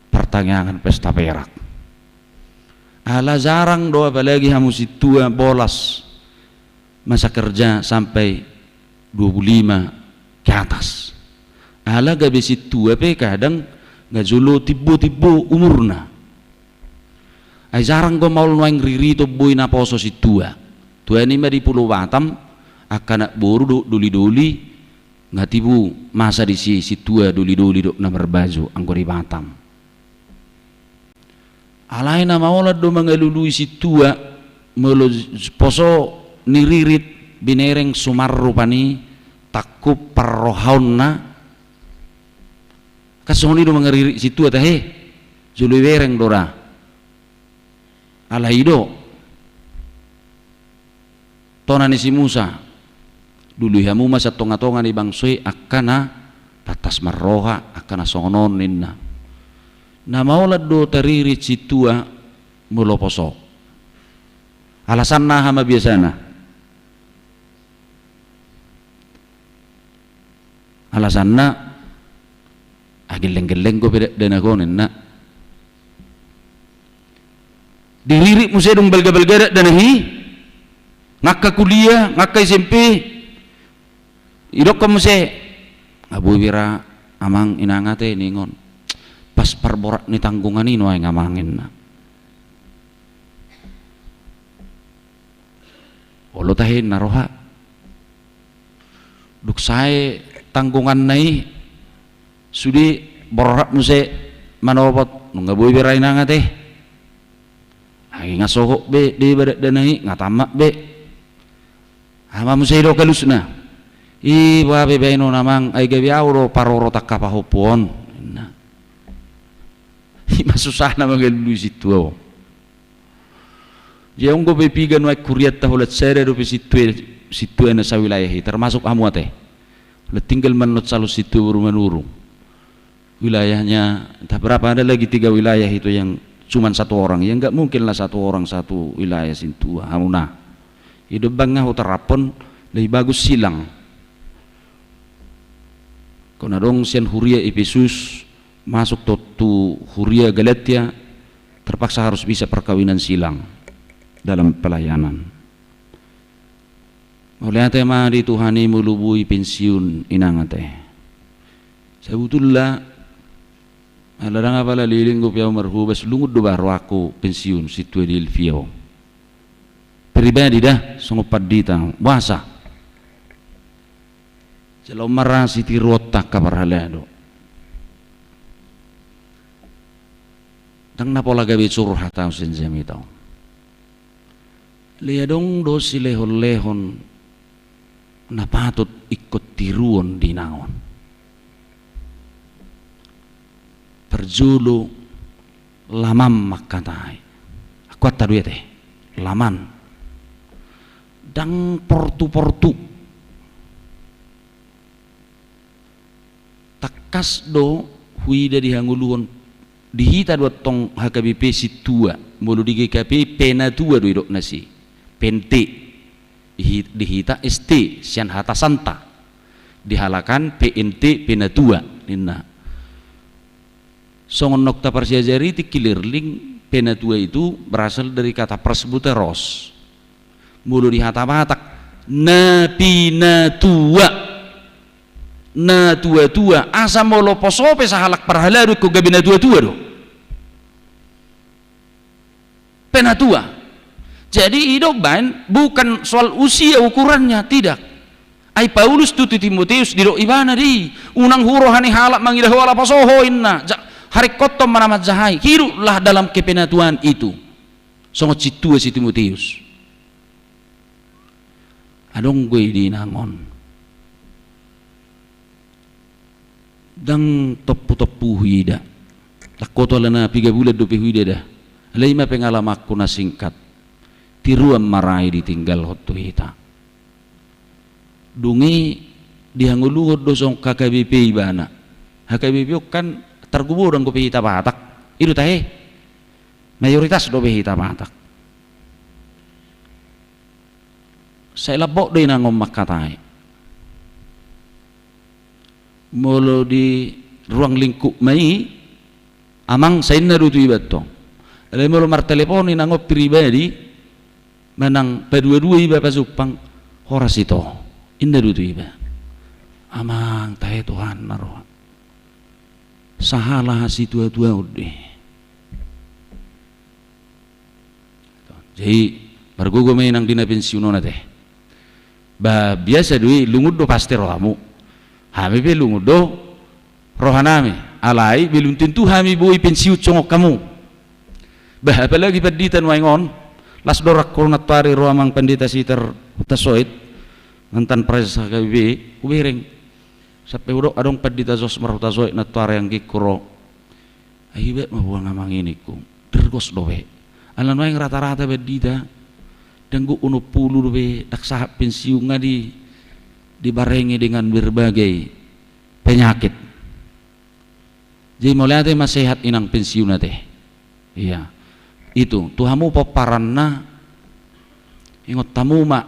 partangiangan pesta perak. Ala jarang do, apalagi hamu sintua, bolas masa kerja sampai dua puluh lima ke atas. Ala gabe sintua pe kadang nga jolo timbo-timbo umurna. Ai jarang do maol nuaeng ririt on boi naposo sintua. Tuani ma di Pulo Batam, angka anak boru dohot doli-doli, nga tibu masa disi sintua, doli-doli dohot na marbaju anggo di Batam. Alai na maolan do mangalului sintua, molo poso ni ririt, binereng suman rupani, tangkup parrohaonna. Kan songon i do mangaririt sintua tahe, jolo ibereng do ra. Alai i do tona ni si Musa, Lului hamu ma sian tonga-tonga ni bangso i angka na pantas marroha, angka na songon on ninna. Na maolan do taririt sintua molo poso. Alasanna aha ma biasana? Alasanna, ah, gelleng-gelleng dope dakdanak on ninna. Diririt muse dung balga-balga dakdanak i, nga angka kuliah, nga angka S M P, didok hamu muse, nga boi be ra amang inang ate ninna on. Pas parborat ni tanggungan i nuaeng amang ninna. Olo tahe ninna roha. Dung sae tanggunganna i, sude borhat muse manopot, nunga boi be ra inang ate. Ai nga sohot be deba dakdanak i, nga tammat be. Aha ma muse didok alusna? I boha pe baenon amang, ai gabe ahu do parorot angka pahompu on ninna. I ma susahna mangalului sintua on. Jadi anggo pe piga nuaeng hurianta holan sada dope sintua, sintua na sawilayah i, termasuk hamu ate. Holan tinggal ma annon calon sintua boru Manurung. Wilayahnya entah berapa, ada lagi tiga wilayah itu yang cuman satu orang. Ya nggak mungkin lah satu orang satu wilayah sintua, hamuna. Didok bang nga huterapkon, lebih bagus silang. Anggo na adong sian huria Epesus masuk tu, tu huria Galatia, terpaksa harus bisa perkawinan silang dalam pelayanan. Mauliate ma di Tuhan i molo boi pensiun inang ate. Sabotulna, ala ndang apala leleng dope ahu marhobas, lungun do ba rohangku pensiun sintua di Elvia on. Pribadi da, songon pandita, boasa? Jala on ma ra sitiruonta angka parhalado. Ndang na pola gabe curhat ahu sian jamita on. Alai adong do silehon-lehon na patut ingkon tiruon di inang on. Parjolo, laman mangkatai. Angkuanta do i ate, laman. Ndang portu-portu. Tangkas do huida di hangoluan, di hita do antong H K B P sintua, molo di G K P penatua do didok nasi, P N T. Di hi-, di hita S T, sian hata santa. Di halak an P N T, penatua ninna. Songon naung taparsiajari tingki lirling, penatua itu berasal dari kata presbyteros. Molo di hata Batak, na pinatua, na tua-tua, asa molo poso pe sahalak parhalado ingkon gabe na tua-tua do. Penatua. Jadi didok baen, bukan soal usia ukurannya, tidak. Ai Paulus tu, tu Timoteus didok ibana do i, unang hu roha ni halak mangidah ho ala poso ho ninna, ja-, haringkothon ma na manjahai, hiduplah dalam kepenatuan itu. Songon sintua si Timoteus. Adong do i di inang on. Ndang tompu-tompu huida. Ndang holan na piga bulan dope huida da. Alai i ma pengalamanku na singkat. Tiruan ma ra i ditinggalhon tu hita. Dung i dihangoluhon do songon H K B P ibana. H K B P on kan targogodang dope hita Batak. I do tahe. Mayoritas dope hita Batak. Sai lambok do inang on mangkatai. Molo di ruang lingkup ma i, amang, sai ninna do tu iba antong. Alai molo martelepon inang on pribadi, manang padua-dua iba pajumpang, horas ito. Ninna do tu iba. Amang, tahe Tuhan na roha. Sahala hasitua-tuaon do i. Jadi, margogo ma inang di na pensiun on ate. Ba, biasa do i, lungun do pasti rohamu. Hami pe lungun do rohanami. Alai, belum tentu hami boi pensiun songon hamu. Ba, apalagi pandita nuaeng on. Las do rohangku nantoari ro amang Pandita Sitar Hutasoit. Mantan Praeses H K B P, hubereng. Sampe hudok adong Pandita Josmar Hutasoit nantoari anggingku ro. Ai hebat ma buang amang i ningku. Dergos dope. Ala nuaeng rata-rata pandita, danggo onom pulu dope, ndang sahat pensiun nga di, dibarengi dengan berbagai penyakit. Jadi mauliate ma sehat inang pensiun ate. Iya. Itu, tu hamu pomparanna, ingot hamu ma,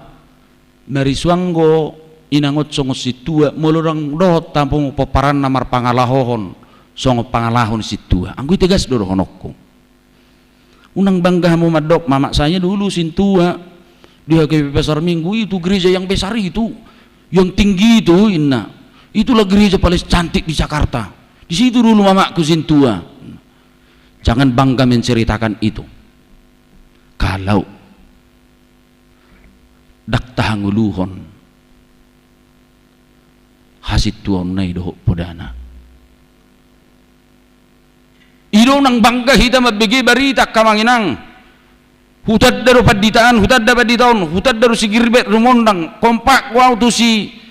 marisuang do inang on songon sintua, molo ndang dohot hamu pomparanna marpangalahohon songon pangalaho ni sintua. Anggo i tegas do dohononku. Unang bangga hamu mandok, "Mamak saya dulu sintua di H K P Pasar Minggu itu gereja yang besar itu, yang tinggi itu," inna. "Itulah gereja paling cantik di Jakarta. Di situ dulu mamakku sintua." Jangan bangga menceritakan itu. Kalau ndang tahangoluhon hasintuaonna i dohot podana. I do unang bangga hita mambege barita angka amang inang. Hutanda do panditaan, hutanda pandita on, hutanda do si Gilbert Rumondang, kompak do au tu si,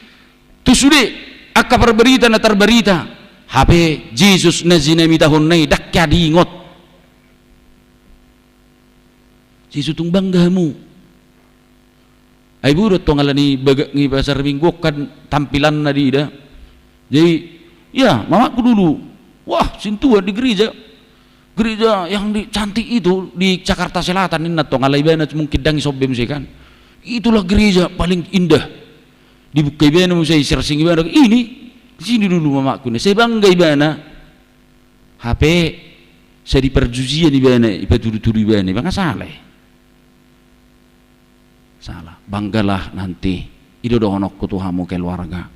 tu sude angka parbarita na tarbarita. Hape Jesus na jinamitahonna i ndang hea diingot. Sisu tung bangga hamu. Ai bodo tong ala ni bagak ni Pasar Minggu on kan tampilanna diida. Jadi, ya, mamakku dulu. Wah, sintua di gereja. Gereja yang di, cantik itu di Jakarta Selatan, inna tong ala ibana mungkin ndang i sombe muse kan. Itulah gereja paling indah. Dibuka ibana muse, searching ibana. Ini, di sini dulu mamakku, inna. Sai bangga ibana. Hape, sai diparjujian ibana, ipatudutudu ibana, i ma nga sala i. Sala. Banggalah nanti. I do dohononku tu hamu keluarga.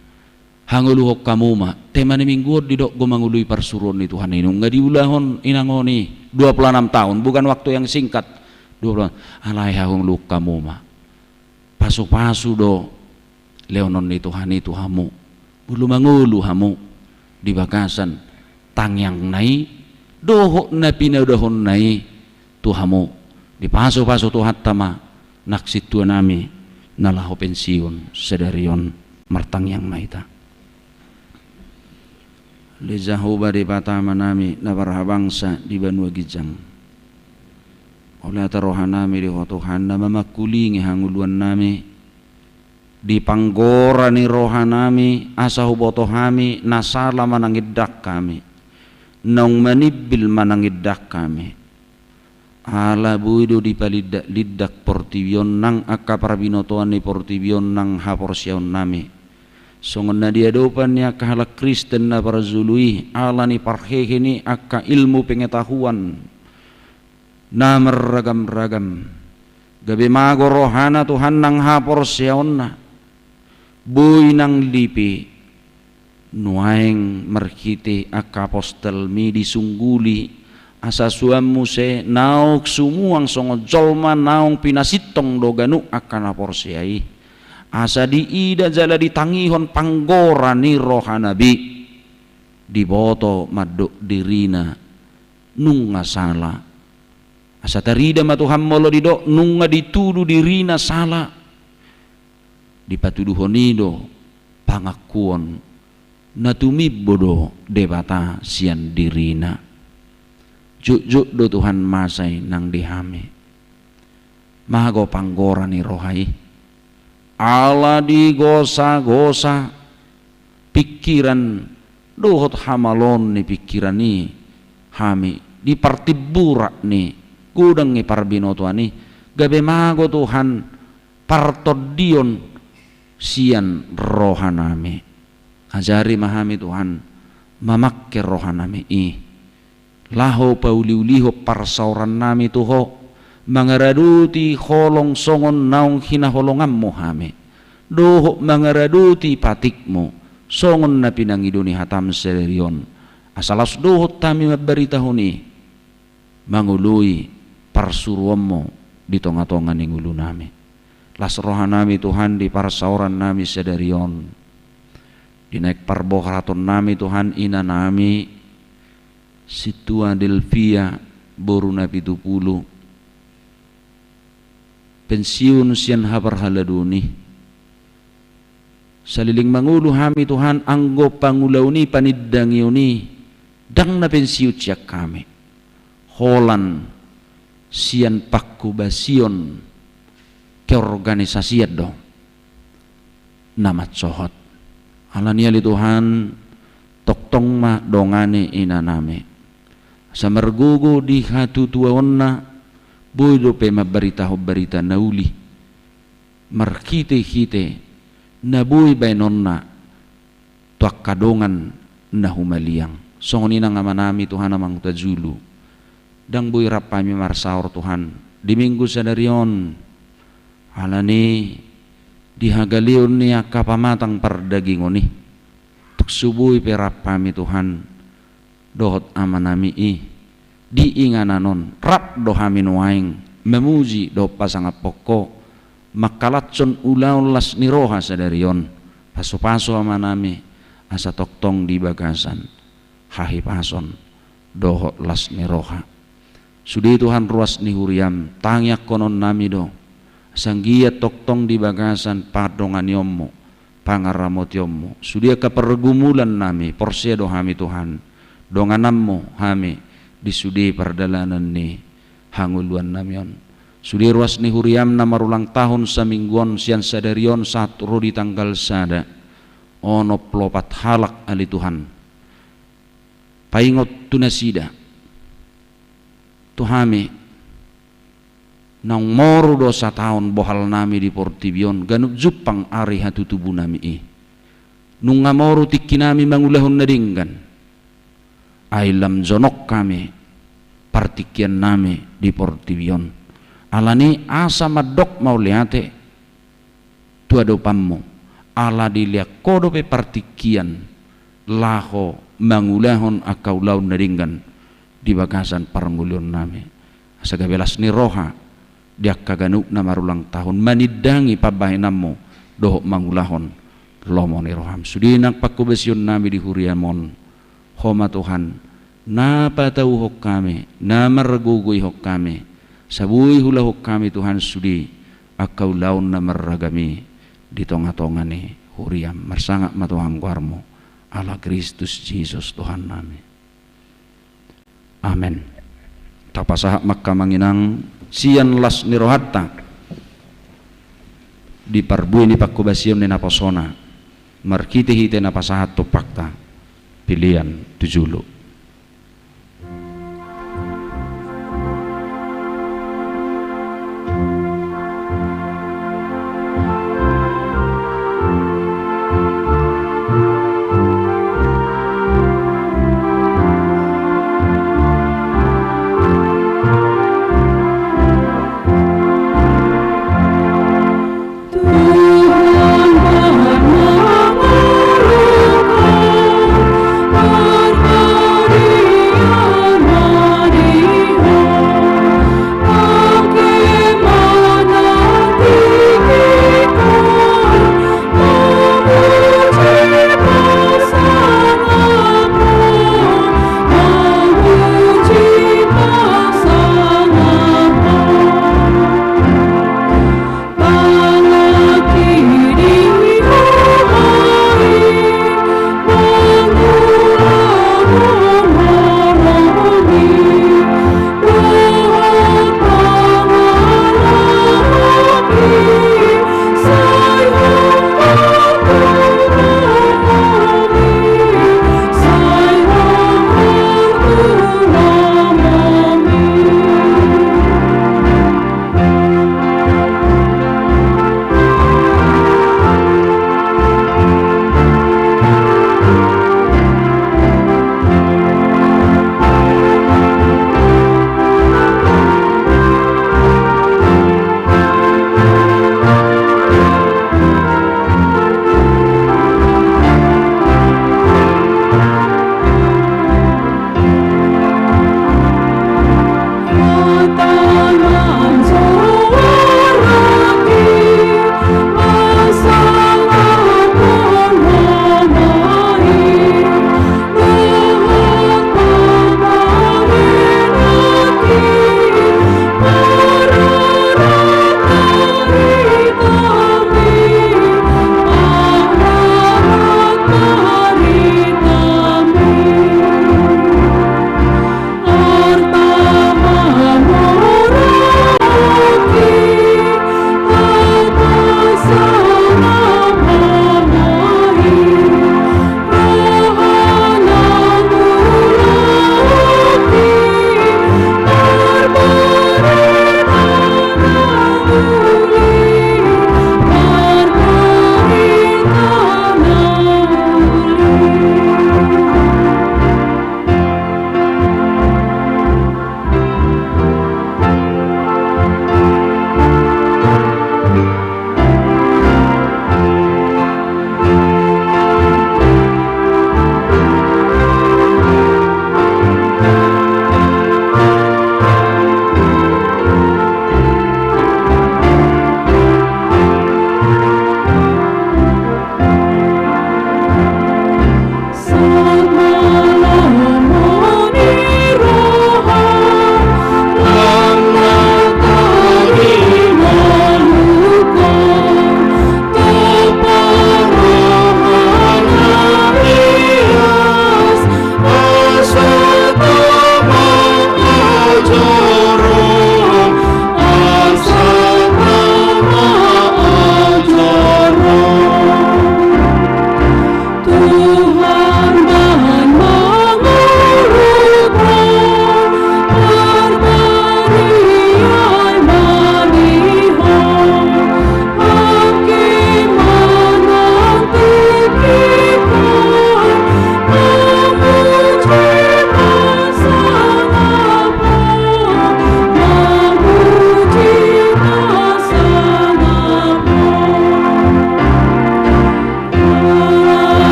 Hangoluhon hamu ma. Tema ni minggu on didok do mangoloi parsuruon ni Tuhan i. Nunga diulahon inang on i. Dua puluh enam tahun. Bukan waktu yang singkat. Dua puluh. Alai hangoluhon hamu ma. Pasupasu do lehonon ni Tuhan i tu hamu. Molo mangolu hamu di bagasan tangiangna i dohot na pinaudahonna i tu hamu. Dipasupasu Tuhanta ma nang sintuanami na laho pensiun sadari on. Martangiang ma hita. Ale Jahowa Debata Amanami na marhabangsa di banua ginjang. Mauliate rohanami di Ho Tuhan na mamangkulingi hangoluannami. Di panggora ni rohanami, asa huboto hami, na sala manang indak hami, naung manimbil manang indak hami. Ala boi do dipalindak-lindak portibi on nang angka parbinotoan ni portibi on nang haporseaonnami. Songon na di adopan ni angka halak Kristen na parjolo i, ala ni parhehe ni angka ilmu pengetahuan na marragam-ragam. Gabe mago rohana Tuhan nang haporseaonna. Boi nang lipe nuaeng marhite angka apostelmi disungguli, asa suan muse naung sumuang songon jolma naung pinasintong do ganup angka na porsea i. Asa diida jala ditangihon panggora ni rohana be. Diboto mandok dirina nunga sala. Asa tarida ma Tuhan molo didok nunga ditudu dirina sala. Dipatuduhon i do pangakuon na tumimbo do Debata sian dirina. Jotjot do Tuhan masa i nang di hami. Mago panggora ni roha i. Ala digosagosa pingkiran dohot hamaloon ni pingkiran i hami di partimburak ni godang ni parbinotoan i, gabe mago Tuhan partondion sian rohanami. Ajari ma hami Tuhan mamangke rohanami i. Laho pauliulihon parsaorannami tu Ho, mangaradoti holong songon naung hinaholonganmu hami, dohot mangaradoti patikmu, songon na pinangido ni hatam sadari on, asa laos dohot hami mambaritahon i, mangoloi parsuruonmu di tongatonga ni ngolunami. Las rohanami Tuhan di parsaorannami sadari on, di naeng parboratonnami Tuhan inanami, Sintua Delvia, boru na pitu pulu, pensiun sian haparhaladoon i. Saleleng mangolu hami Tuhan, anggo pangulaon i, panindangion i, ndang na pensiun sian hami. Holan sian pangkobasion keorganisasian do. na mansohot. Alani i ale Tuhan, tongtong ma dongani inanami. Asa margogo di hatutuaonna, boi dope mambaritahon barita na uli. Marhitehite na boi baenonna tu angka dongan na humaliang. Songon i nang amanami Tuhan, amang uta julu. Ndang boi rap hami marsaor Tuhan di Minggu sadari on. Alani di hagaleon ni angka pamatang pardagingon i. Tung so boi pe rap hami Tuhan dohot amanami i di inganan on, rap do hami nuaeng mamuji dohot pasangaphon Ho, mangkalashon ulaon las ni roha sadari on. Pasupasu amanami asa tongtong di bagasan hahipason dohot las ni roha. Sude Tuhan ruas ni huriaM, tangiangkononnami do, asa anggiat tongtong di bagasan pandonganionMu, pangaramotionMu sude angka pergumulannami. Porsea do hami Tuhan, dongananMu hami di sude pardalanan ni hangoluannami on. Sude ruas ni huriaM na marulang tahun saminggu on, sian sadari on sahat ro di tanggal sada, onom pulu opat halak ale Tuhan. Paingot tu nasida, tu hami, naung moru do sataon bohalnami di portibi on, ganup jumpang ari hatutubunami i. Nunga moru tingkinami mangulahon na denggan, ai lam jonok hami partingkiannami di portibi on. Alani asa mandok mauliate tu adopanMu, ala dilean Ho dope partingkian laho mangulahon angka ulaon na denggan di bagasan parngoluonnami. Asa gabe las ni roha di angka ganup na marulang tahun, manindangi pambahenanMu dohot mangulahon lomo ni rohaM. Sude nang pangkobasionnami di huriaM on, Ho ma Tuhan na patauhon hami, na margogoihon hami, asa boi huulahon hami Tuhan sude angka ulaon na marragam i di tongatonga ni huriaM. Marsangap ma Tuhan goarMu, ala Kristus Jesus Tuhannami. Amen. Tapasahat ma angka amang inang sian las ni rohanta di parbue ni pangkobasion ni naposona, marhitehite na pasahat tumpakta Pilian tu julu.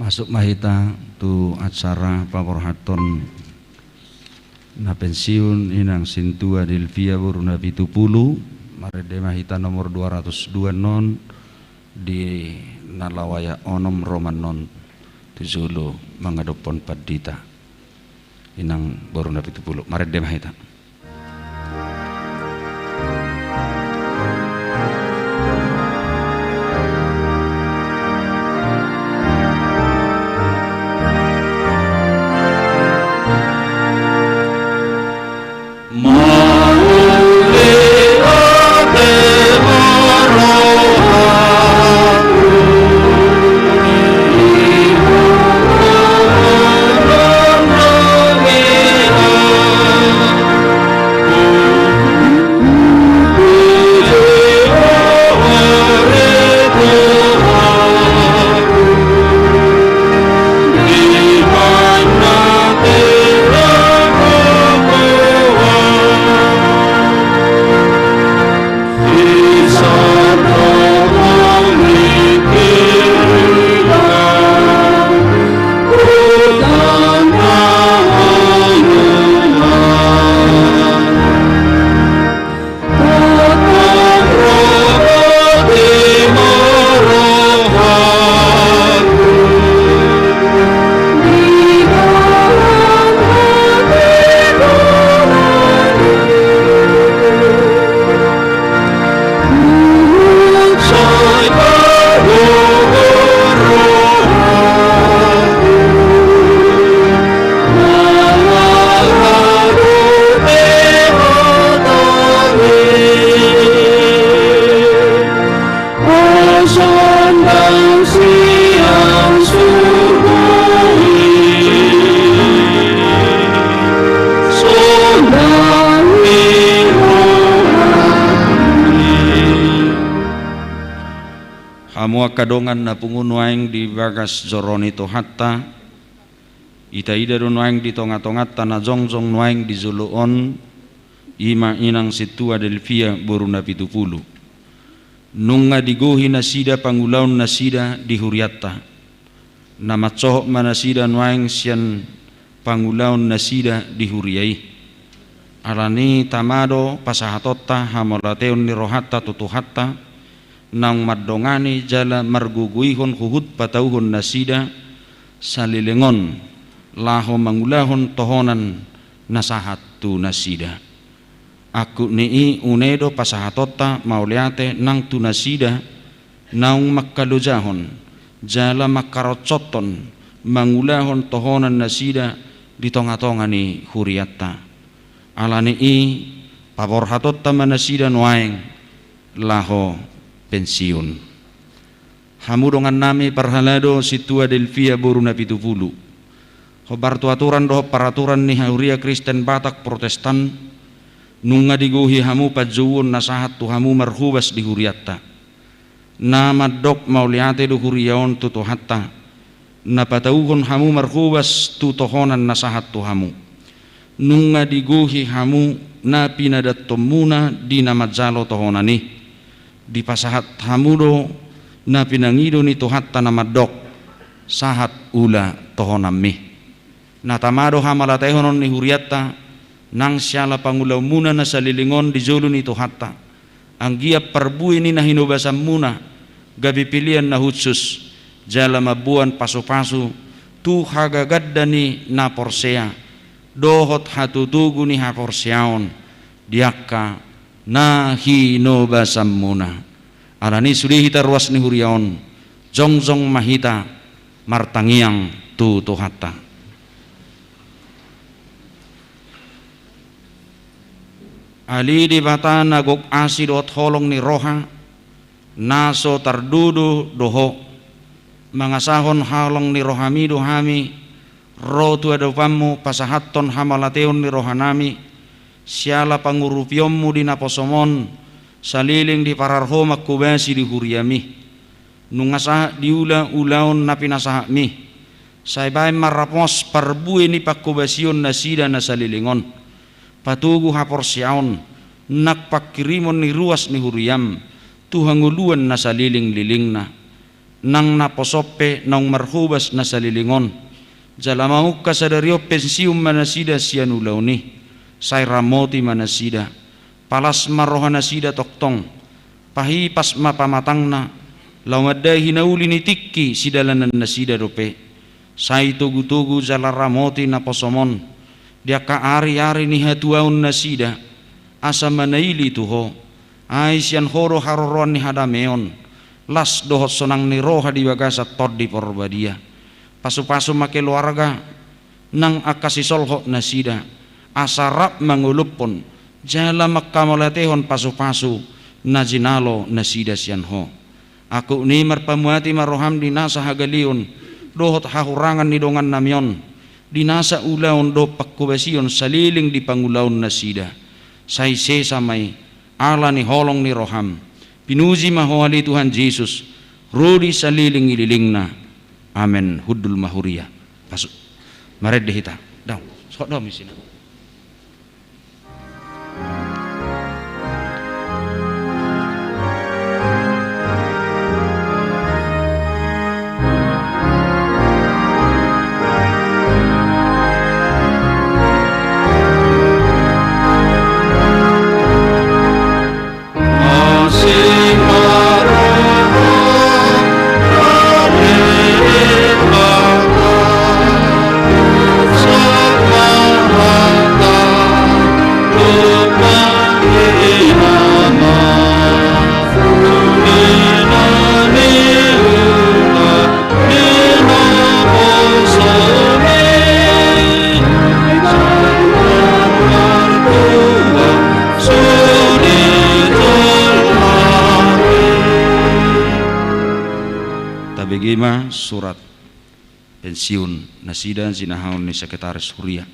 Masuk ma hita tu acara paborhathon na pensiun inang sintua Delvia boru Napitupulu. Marende ma hita nomor dua ratus dua non di na laho ayat onom ro ma non tu jolo mangadophon pandita. Inang boru Napitupulu, marende ma hita. Hamu angka dongan na pungu nuaeng di bagas joro ni Tuhanta, itaida do nuaeng di tongatonganta na jongjong nuaeng di jolo on, i ma inang sintua Delvia boru Napitupulu. Nunga digohi nasida pangulaon nasida di hurianta. Na mansohot ma nasida nuaeng sian pangulaon nasida di huria i. Alani i tama do pasahatonta hamauliateon ni rohanta tu Tuhanta, naung mandongani jala margogoihon huhut patauhon nasida saleleng on, laho mangulahon tohonan na sahat tu nasida. Angkup ni i une do pasahatonta mauliate nang tu nasida naung mangkalojahon jala mangkaronsothon mangulahon tohonan nasida di tongatonga ni hurianta. Alani i paborhatonta ma nasida nuaeng laho pensiun. Hamu dongannami parhalado sintua Delvia boru Napitupulu. Hombar tu aturan dohot paraturan ni huria Kristen Batak Protestan, nunga digohi hamu panjouon na sahat tu hamu marhobas di hurianta. Na mandok mauliate do huria on tu Tuhanta, na patauhon hamu marhobas tu tohonan na sahat tu hamu. Nunga digohi hamu na pinadanhonmuna di na manjalo tohonan i. Dipasahat hamu do na pinangido ni Tuhanta na mandok, sahat ula tohonanmi. Na tama do hamauliatehonon ni hurianta, nang siala pangulaonmuna na saleleng on di jolo ni Tuhanta. Anggiat parbue ni na hinobasanmuna gabe pelean na hushus, jala mamboan pasupasu tu hagaganda ni na porsea dohot hatotogu ni haporseaon di angka na hinobasanmuna. Alani i sude hita ruas ni huria on, jongjong ma hita martangiang tu Tuhanta. Ale Debata na gok asi dohot holong ni roha, na so tardodo do Ho mangasahon holong ni rohaMi do hami ro tu adopanMu pasahathon hamauliateon ni rohanami, siala pangurupionMu di naposoM on, saleleng diparar Ho manghobasi di huriaMi. Nunga sahat diula ulaon na pinasahatMi, sai baen ma rapos parbue ni panghobasion nasida na saleleng on. Patogu haporseaon nang panghirimon ni ruas ni huriaM tu hangoluan na saleleng-lelengna. nang naposom pe naung marhobas na saleleng on. Jala mamungka sadari on pensiun ma nasida sian ulaon i. Sai ramoti ma nasida. Palas ma roha nasida tongtong. Pahipas ma pamatangna, laho mandai hinauli ni tingki sidalanan nasida dope. Sai togu-togu jala ramoti naposom on di angka ari-ari ni hatuaon nasida, asa manaili tu Ho. Ai sian Ho do haroroan ni hadameon, las dohot sonang ni roha di bagasan Tondi Porbadia. Pasu-pasu ma keluarga nang angka sisolhot nasida, asa rap mangolophon jala mangkamauliatehon pasu-pasu na jinalo nasida sian Ho. Angkup ni i, marpamuati ma roham di nasa hagaleon dohot hahurangan ni dongannami on, di nasa ulaon dohot panghobasion saleleng di pangulaon nasida. Sai sesa ma i ala ni holong ni roham. Pinuji ma Ho ale Tuhan Jesus, ro di saleleng ni lelengna. Amen. Hundul ma huria. Pasu. Marende hita. Daong. Sohot daong misi na. Tabege ma surat pensiun nasida, jinahaon ni sekretaris huria.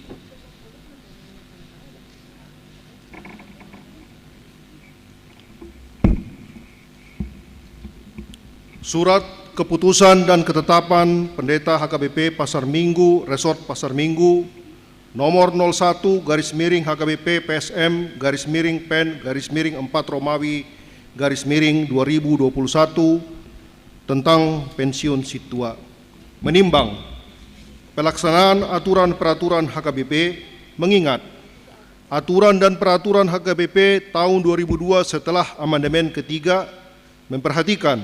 Surat keputusan dan ketetapan Pendeta H K B P Pasar Minggu, Resort Pasar Minggu, nomor nol satu garis miring H K B P P S M garis miring Pen garis miring empat Romawi garis miring dua ribu dua puluh satu, tentang pensiun sintua. Menimbang pelaksanaan aturan peraturan H K B P, mengingat aturan dan peraturan H K B P tahun dua ribu dua setelah amandemen ketiga, memperhatikan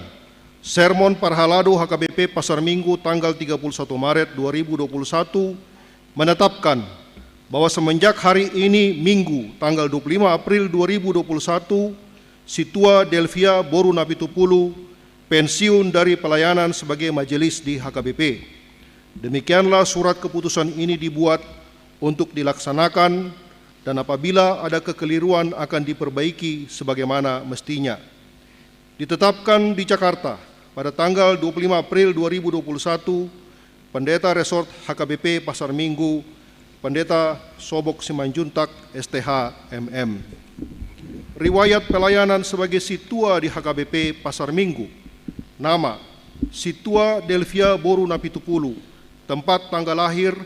sermon parhalado H K B P Pasar Minggu tanggal tiga puluh satu Maret dua ribu dua puluh satu menetapkan bahwa semenjak hari ini, Minggu, tanggal dua puluh lima April dua ribu dua puluh satu, Sintua Delvia boru Napitupulu pensiun dari pelayanan sebagai majelis di H K B P. Demikianlah surat keputusan ini dibuat untuk dilaksanakan, dan apabila ada kekeliruan akan diperbaiki sebagaimana mestinya. Ditetapkan di Jakarta pada tanggal dua puluh lima April dua ribu dua puluh satu, Pendeta Resort H K B P Pasar Minggu, Pendeta Sobok Simanjuntak, S T H, M M. Riwayat pelayanan sebagai sintua di H K B P Pasar Minggu. Nama, Sintua Delvia boru Napitupulu. Tempat tanggal lahir,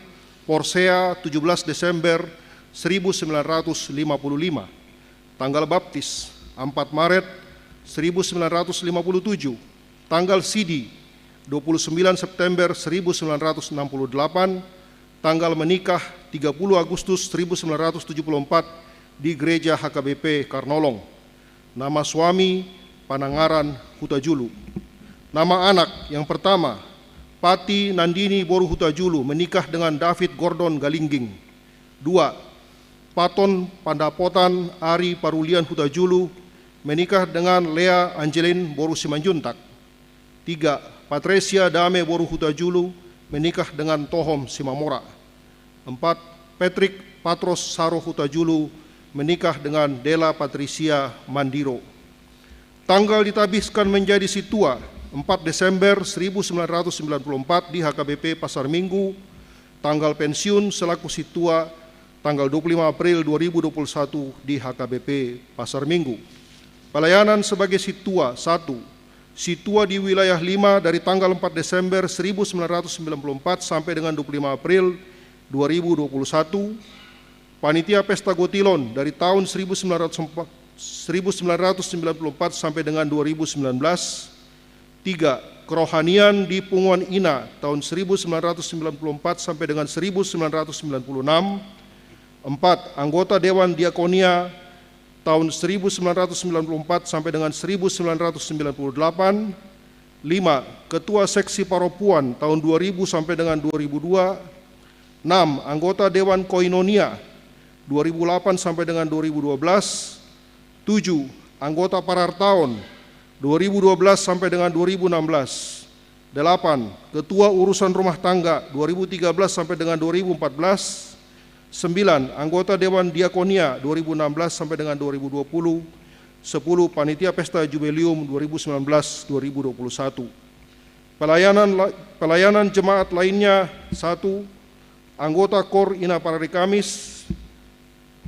Porsea, tujuh belas Desember seribu sembilan ratus lima puluh lima. Tanggal baptis, empat Maret seribu sembilan ratus lima puluh tujuh. Tanggal sidi, dua puluh sembilan September seribu sembilan ratus enam puluh delapan. Tanggal menikah, tiga puluh Agustus seribu sembilan ratus tujuh puluh empat di Gereja H K B P Karnolong. Nama suami, Panangaran Hutajulu. Nama anak yang pertama, Pati Nandini boru Hutajulu, menikah dengan David Gordon Galingging. Dua, Paton Pandapotan Ari Parulian Hutajulu, menikah dengan Lea Angelin boru Simanjuntak. Tiga, Patresia Dame boru Hutajulu, menikah dengan Tohom Simamora. Empat, Patrick Patros Saro Hutajulu, menikah dengan Dela Patrisia Mandiro. Tanggal ditabiskan menjadi sintua, empat Desember seribu sembilan ratus sembilan puluh empat di H K B P Pasar Minggu. Tanggal pensiun selaku sintua, tanggal dua puluh lima April dua ribu dua puluh satu di H K B P Pasar Minggu. Pelayanan sebagai sintua, satu. Sintua di wilayah lima dari tanggal empat Desember seribu sembilan ratus sembilan puluh empat sampai dengan dua puluh lima April dua ribu dua puluh satu. Panitia Pesta Gotilon dari tahun seribu sembilan ratus empat, seribu sembilan ratus sembilan puluh empat sampai dengan dua ribu sembilan belas. Tiga, kerohanian di punguan ina tahun seribu sembilan ratus sembilan puluh empat sampai dengan seribu sembilan ratus sembilan puluh enam. Empat, anggota Dewan Diakonia tahun seribu sembilan ratus sembilan puluh empat sampai dengan seribu sembilan ratus sembilan puluh delapan. Lima, ketua seksi paropuan tahun dua ribu sampai dengan dua ribu dua. Enam, anggota Dewan Koinonia dua ribu delapan sampai dengan dua ribu dua belas. Tujuh, anggota Parartaon dua ribu dua belas sampai dengan dua ribu enam belas. Delapan, ketua urusan rumah tangga dua ribu tiga belas sampai dengan dua ribu empat belas. Sembilan, anggota Dewan Diakonia dua ribu enam belas sampai dengan dua ribu dua puluh. Sepuluh, panitia pesta jubileum dua ribu sembilan belas dua ribu dua puluh satu. Pelayanan la-, pelayanan jemaat lainnya, satu, anggota kor Ina Parari Kamis.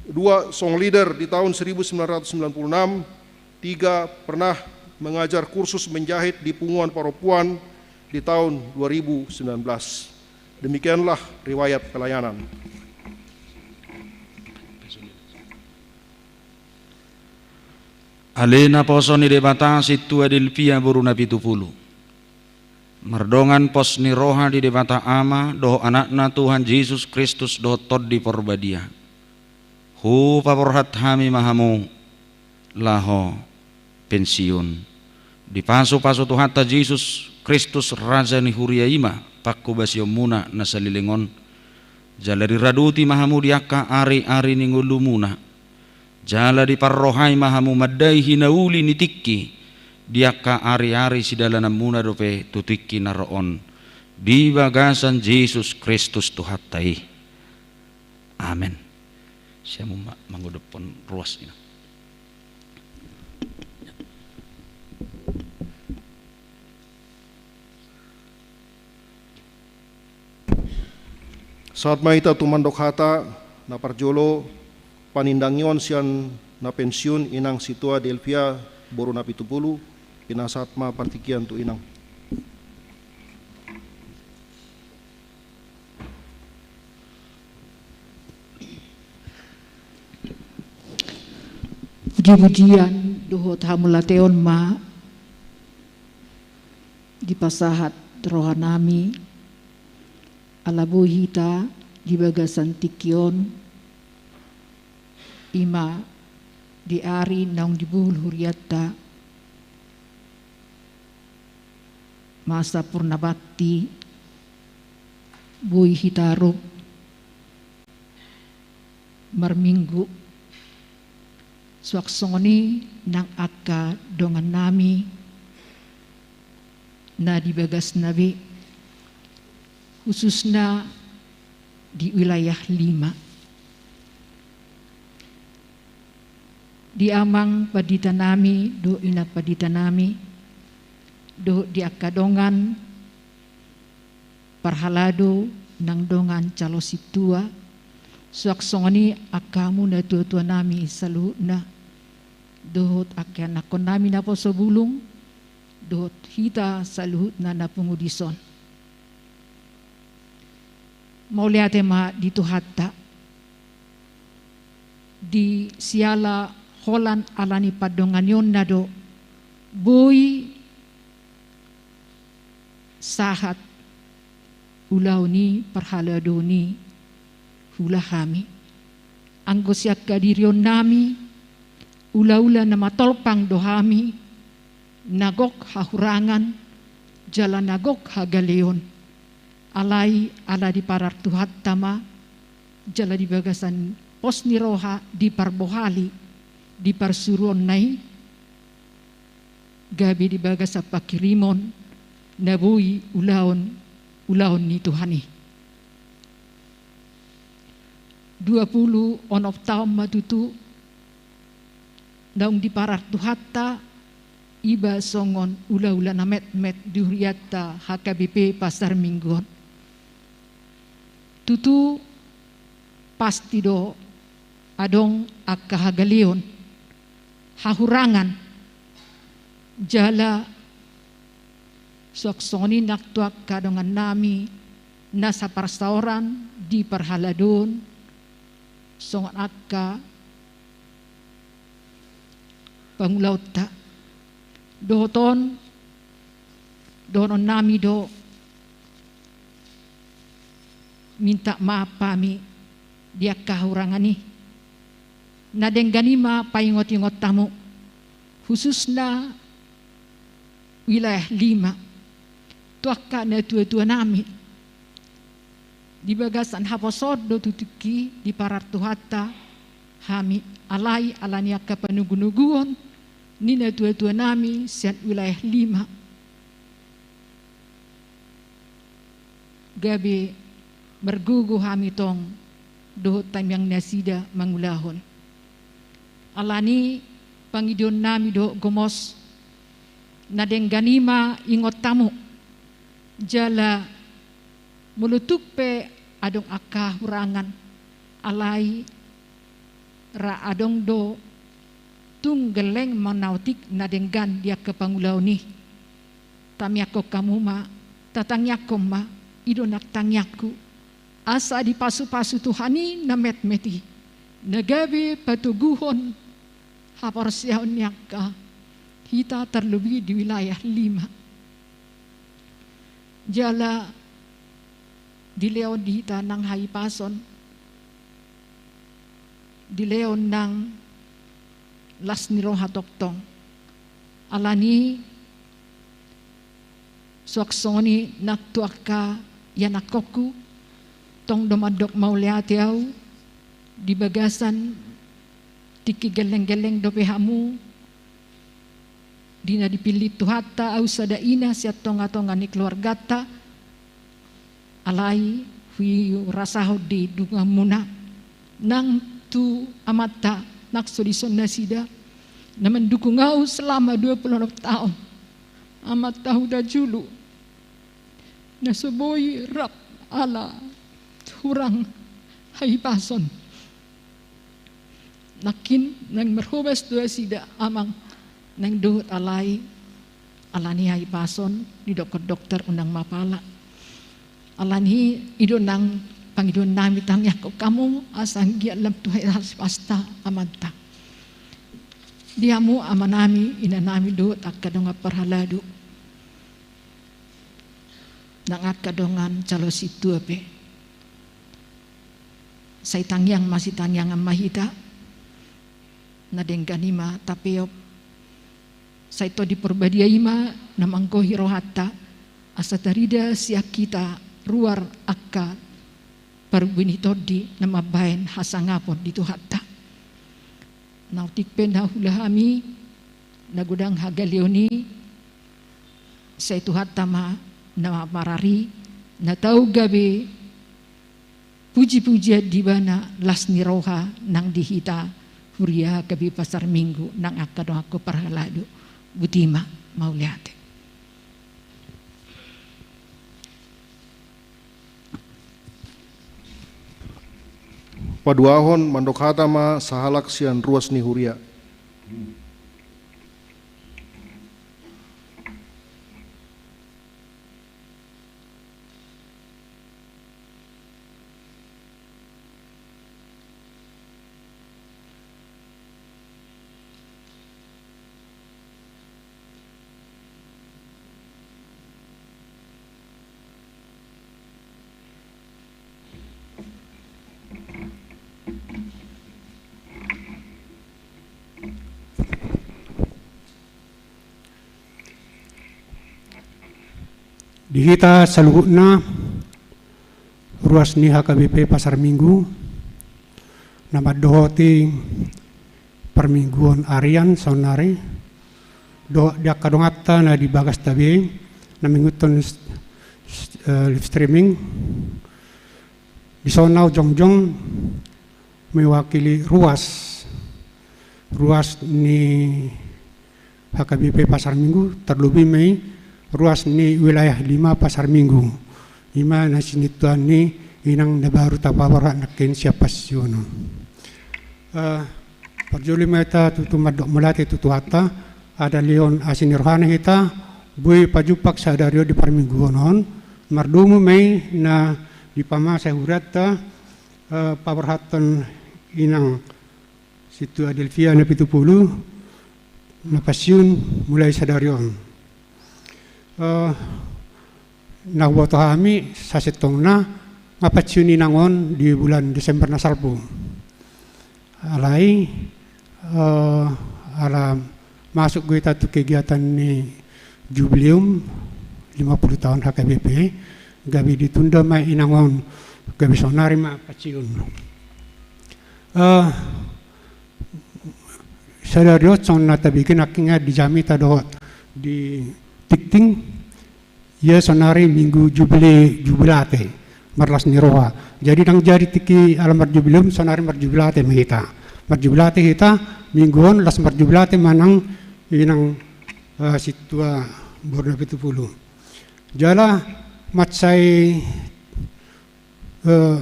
Dua, song leader di tahun seribu sembilan ratus sembilan puluh enam. Tiga, pernah mengajar kursus menjahit di punguan paropuan di tahun dua ribu sembilan belas. Demikianlah riwayat pelayanan. Ale naposo ni Debata, sintua Delpia boru Napitupulu. Mardongan pos ni roha di Debata Ama dohot Anakna Tuhan Jesus Kristus dohot Tondi Porbadia, hupaborhat hami ma hamu laho pensiun. Dipasupasu Tuhanta Jesus Kristus, Raja ni Huria i ma panghobasionmuna na saleleng on. Jala diradoti ma hamu di angka ari-ari ni ngolumuna. Jala diparrohai ma hamu mandai hinauli ni tingki di angka ari-ari sidalananmuna dope tu tingki na ro on, di bagasan Jesus Kristus Tuhanta i. Amen. Sai hamu ma manguduphon ruas, Ina. Sahat ma hita tumandok hata. Na parjolo, panindangion sian na pensiun, Inang Sintua Delpia boru Napitupulu. Pinasahat ma partingkian tu Inang. Puji-pujian dohot hamauliateon ma dipasahat rohanami, ala boi hita di bagasan tingki on, i ma di ari naung dibohul hurianta, masa purna bakti, boi hita rup marminggu. Suang songon i nang angka dongannami na di bagasna be, khususna di wilayah lima. Di amang panditanami dohot inang panditanami, dohot di angka dongan parhalado nang dongan calo sintua, suang songon i angka hamu natuatuanami saluhutna, dohot angka ianakkonnami naposo bulung, dohot hita saluhutna na pungu dison. Mauliate ma di Tuhanta, di siala holan ala ni pandonganionna do boi sahat ulaon i, parhaladoon i, huula hami. Anggo sian hadirionnami, ulaula na matolpang do hami, na gok hahurangan, jala na gok hagaleon. Alai ala diparar Tuhanta ma, jala di bagasan pos ni roha diparbohali, diparsuruonna i, gabe di bagasan panghirimon na boi ulaon, ulaon ni Tuhan i. Dua pulu onom taon ma tutu naung diparar Tuhanta iba songon ulaula na metmet di hurianta H K B P Pasar Minggu on. Tutu pasti do adong angka hagaleon, hahurangan, jala suang songon i nang tu angka dongannami na saparsaoran di parhaladoon, songon angka pangulaonta. Dohot on, Dohonon nami do, minta maaf hami di angka hurangan i. Na denggan i ma paingot-ingot hamu, khususna wilayah lima, tu angka natuatua nami. Di bagasan haposoon do tu tingki i diparar Tuhanta hami, alai ala ni angka panugunuguon ni natuatua nami sian wilayah lima, gabe margogo hami tong dohot tangiang nasida mangulahon. Ala ni i pangidoan nami dohot gomos, na denggan i ma ingot hamu. Jala molo tung pe adong angka hurangan, alai ra adong do tung gelleng manaotik na denggan di angka pangulaon i. Tamiangkon hamu ma, tatangiangkon ma, i do nang tangiangku. Asa dipasupasu Tuhan i na metmet i, na gabe patoguhon haporseaon ni angka hita, tarlobi di wilayah lima. Jala dilehon di hita nang hahipason, dilehon nang las ni roha tongtong. Ala ni i, suang songon i nang tu angka ianakhonhu, tong do mandok mauliate au, di bagasan tingki gellenggelleng dope hamu, di na dipillit Tuhanta au sada ina sian tongatonga ni keluarganta, alai huhurasahon di donganmuna nang tu amanta, nang so dison nasida, na mandukung au selama dua puluh enam taon, amanta Hudajulu, na so boi rap ala hurang hahipason. Nangkin naeng marhobas do nasida amang, naeng dohot alai, ala ni hahipason, didokkon dokter unang mapala. Ala ni i, i do nang pangidoan nami, tangiangkon hamu asa anggiat lam tu hita sipasta amanta. Di hamu amanami, inanami dohot angka dongan parhalado nang angka dongan calo sintua pe. Sai tangiang masitangiangan ma hita, na denggan i ma tapeop. Sai Tondi Parbadia i ma na manggohi rohanta, asa tarida sian hita ruar angka parbubu ni tondi na mambahen hasangapon di Tuhanta. Na otik pe na huula hami, na godang hagaleon i, sai Tuhanta ma na marari, na tau gabe pujipujian di Ibana, las ni roha nang di hita huria H K B P Pasar Minggu nang angka donganku parhalado. Botima, mauliate. Paduahon mandok hata ma sahalak sian ruas ni huria. Di hita saluhutna, ruas ni H K B P Pasar Minggu, na mandohoti parmingguon arian saonnari, dohot di angka donganta na di bagasta be, na mangihuthon s-, s-, eh, live streaming, dison au jongjong mewakili ruas, ruas ni H K B P Pasar Minggu, tarlobi ma i ruas ni wilayah lima Pasar Minggu. I ma na sinintuan ni inang na baru tapaborhat nangkin sian pansihonon. Eh, parjolo ma hita tutu mandok mauliate tu Tuhanta, ala dilehon asi ni rohana hita boi pajumpang sadari on di parmingguon on, mardomu ma i na dipamasa hurianta, eh, paborhathon inang Sintua Delvia Napitupulu, na pensiun mulai sadari on. Eh, na huboto hami sasintongna, nga paciun inang on di bulan Desember na salpu. Alai, eh, ala masuk do hita tu kegiatan ni jubileum lima puluh tahun H K B P, gabe ditunda ma inang on, gabe sonari ma paciun. Eh, sadari on songon na tabege nangkin di jamita dohot di tingting, ia sonari minggu jubile, jubilate, marlas ni roha. Jadi ndang jadi tingki ala marjubileum, sonari marjubilate ma hita. Marjubilate hita, minggu on las marjubilate manang inang, eh, sintua boru na pitu pulu. Jala mansai, eh,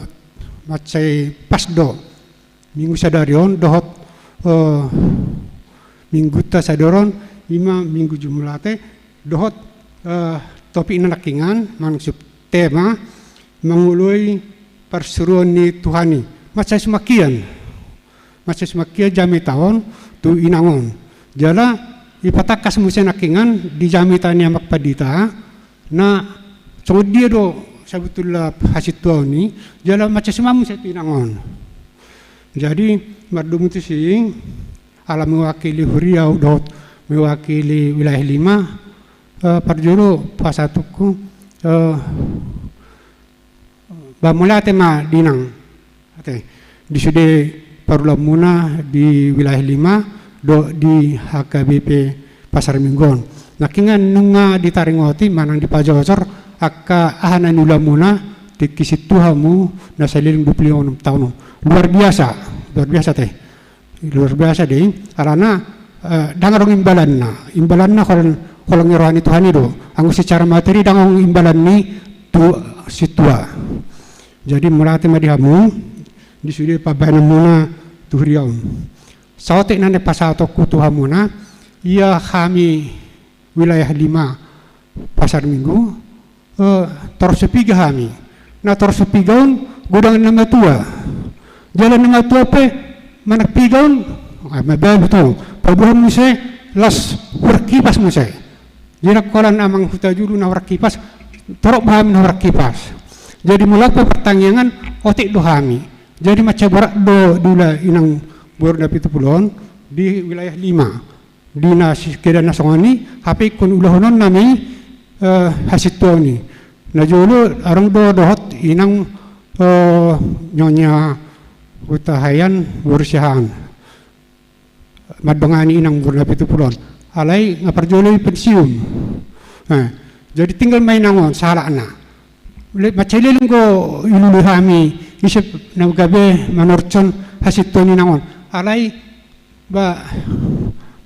mansai pas do minggu sadari on dohot, eh, minggunta sadari on, ima minggu jubilate dohot, eh, topikna nangkin manang subtema mangoloi parsuruon ni Tuhan i. Mansai sumangkian, mansai sumangkian jamita on tu inang on. Jala ipatangkas muse nangkin di jamita ni amang pandita, na songon dia do sabotulna hasintuaon i, jala mansai suman muse tu inang on. Jadi mardomu tusi, ala mewakili huria dohot mewakili wilayah lima, eh, parjolo pasahatonku, eh, ba mauliate ma di inang. Ate, di sude parulaonmuna di wilayah lima dohot di H K B P Pasar Minggu on. Nangkin nunga ditaringoti manang dipajojor angka aha na niulaonmuna tingki sintua hamu na saleleng dua puluh lima taon on. Luar biasa, luar biasa ate. Luar biasa do i, alana, eh, ndang adong imbalanna. Imbalanna holan, holan ni roha ni Tuhan i do. Anggo secara materi ndang adong imbalan ni tu sintua. Jadi mauliate ma di hamu di sude pambahenanmuna tu huria on. Saotik na naeng pasahatonku tu hamuna, ia hami wilayah lima Pasar Minggu, eh, torop so piga hami. Na torop so piga on godang na matua. Jala na matua pe manang piga on, ah, mabalu tu. Paboahon muse las hurang kipas muse. Jadi holan amang huta julu na hurang kipas, torop hami na hurang kipas. Jadi molo adong pe partangiangan, otik do hami. Jadi mansai borat do diula inang boru na pitu pulu on di wilayah lima. Di na si-, keadaan na songon i, hape ingkon ulahononna ma i, eh, hasintuaon i. Na jolo adong do dohot inang, eh, Nyonya Hutahaean boru Siahaan. Mandongani inang boru na pitu pulu on. Alai nga parjolo i pensiun. Eh, jadi tinggal ma inang on sahalakna. Le-, mansai leleng do ilului hami ise na gabe manortor hasintuaon inang on. Alai ba,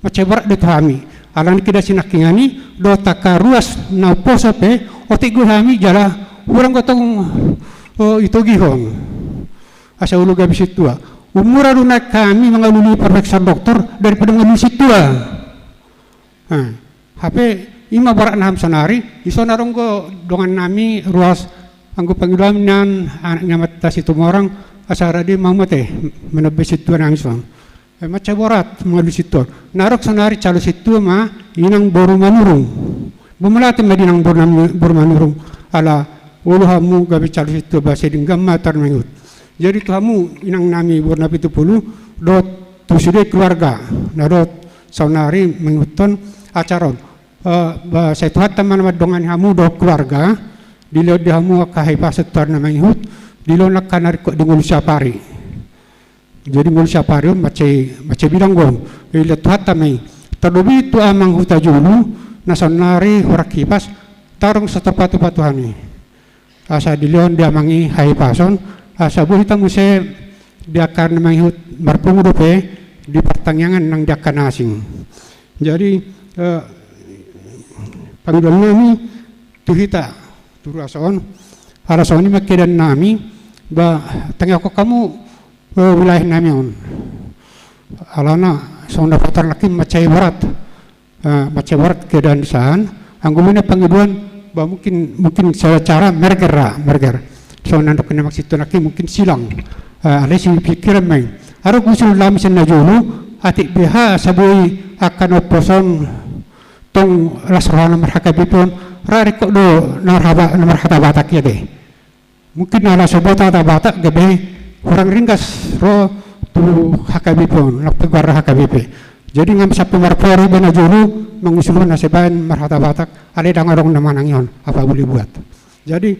mansai borat do tu hami. Alani keadaan sinangkingan i, dohot angka ruas na umposo pe, otik do hami jala hurang do tong, o, itogihon. Asa olo gabe sintua. Umur do naeng hami mangalului profesor doktor daripada mangalului sintua. Nah, hape ima boratna hami sonari, dison adong do dongannami ruas anggo pangidoan nian anak ni amanta Situmorang, asa rade ma hamu ate, manambai sintua nami dison. Eh, mansai borat mangalului sintua. Na adong sonari calon sintua ma inang boru Manurung. Ba mauliate ma di inang boru nami, boru Manurung. Ala olo hamu gabe calon sintua ba sai denggan ma tar mangihut. Jadi tu hamu inang nami boru na pitu pulu, dohot tu sude keluarga na dohot saonari mangihuthon acara on. Eh, ba sai Tuhanta ma na mandongani hamu dohot keluarga, dilehon di hamu angka hahipason tu ari na mangihut, dilehon angka na ringkot di ngolu siapari. Jadi ngolu siapari on mansai, mansai bilang do, dilehon Tuhanta ma i. Tarlobi tu amang huta julu, na saonari hurang kipas, tadong so tarpatupa Tuhan i. Asa dilehon di amang i hahipason, asa boi hita muse di angka na mangihut marpungu dope di partangiangan nang di angka na asing. Jadi, eh, pangidoan nami tu hita, tu ruas on, ala songon i ma keadaan nami, ba tangihon hamu, eh, wilayah nami on. Alana songon na hupatorang nangkin mansai borat. Eh, mansai borat keadaan sian, anggo boi na pangidoan, ba mungkin, mungkin secara merger ra, merger. Songon na nidok ni amang sintua nangkin mungkin silang. Eh, alai sipikiran ma i. Adong usul nami sian na jolo, atik beha asa boi angka na umposo on tong las rohana mar-H K B P on, Ra ringkot do na marhata Batak i ate. Mungkin na so bota hata Batak gabe hurang ringgas ro tu H K B P on, na pe goarna H K B P. Jadi nga sampe marporu iba na jolo mangusulhon na sai baen marhata Batak, alai ndang adong na manangihon apa boi dibuat. Jadi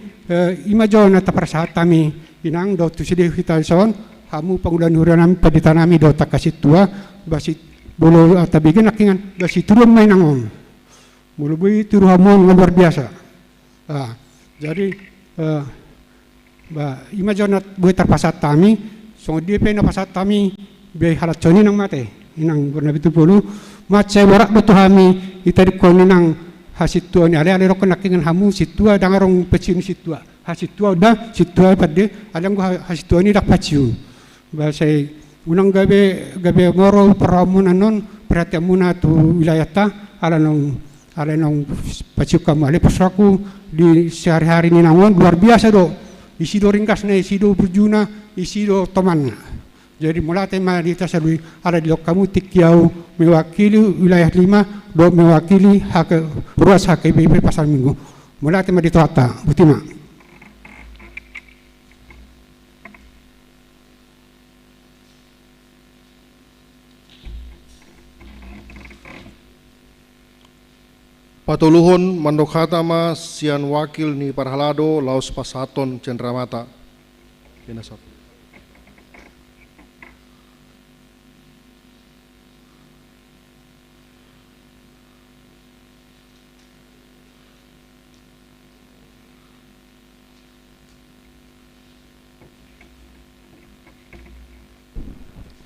ima jo na taparsahat hami inang dohot tu sude hita dison, hamu pangula ni huria nami, pandita nami dohot angka sintua, ba si, molo tabege nangkiningan ba situruon ma inang on. Molo boi tiru hamu on nga luar biasa. Jadi ba ima jo na boi tarpasahat hami. Songon dia pe na pasahat hami be halak songon i nang mate inang boru Napitupulu. Mansai borat do tu hami itadingkon inang hasintuaon i, alai alai dokkon nangkiningan hamu sintua ndang adong pensiun ni sintua. Hasintua on da sintua i pande, alai anggo hasintuaon i ndang pensiun. Ba sai unang gabe gabe moro parrohamuna annon, perhatianmuna tu wilayahta, ala naung ala naung pensiun hamu, alai pos aku di sehari-hari ni inang on luar biasa do. Isi do ringgasna, isi do burjuna, isi do tomanna. Jadi mauliate ma di hita sadari, ala didok hamu tingki au mewakili wilayah lima dohot mewakili H K, ruas H K B P Pasar Minggu. Mauliate ma di Tuhanta, boti ma. Patoluhon mandok hata ma sian wakil ni parhalado laos pasahathon cenderamata.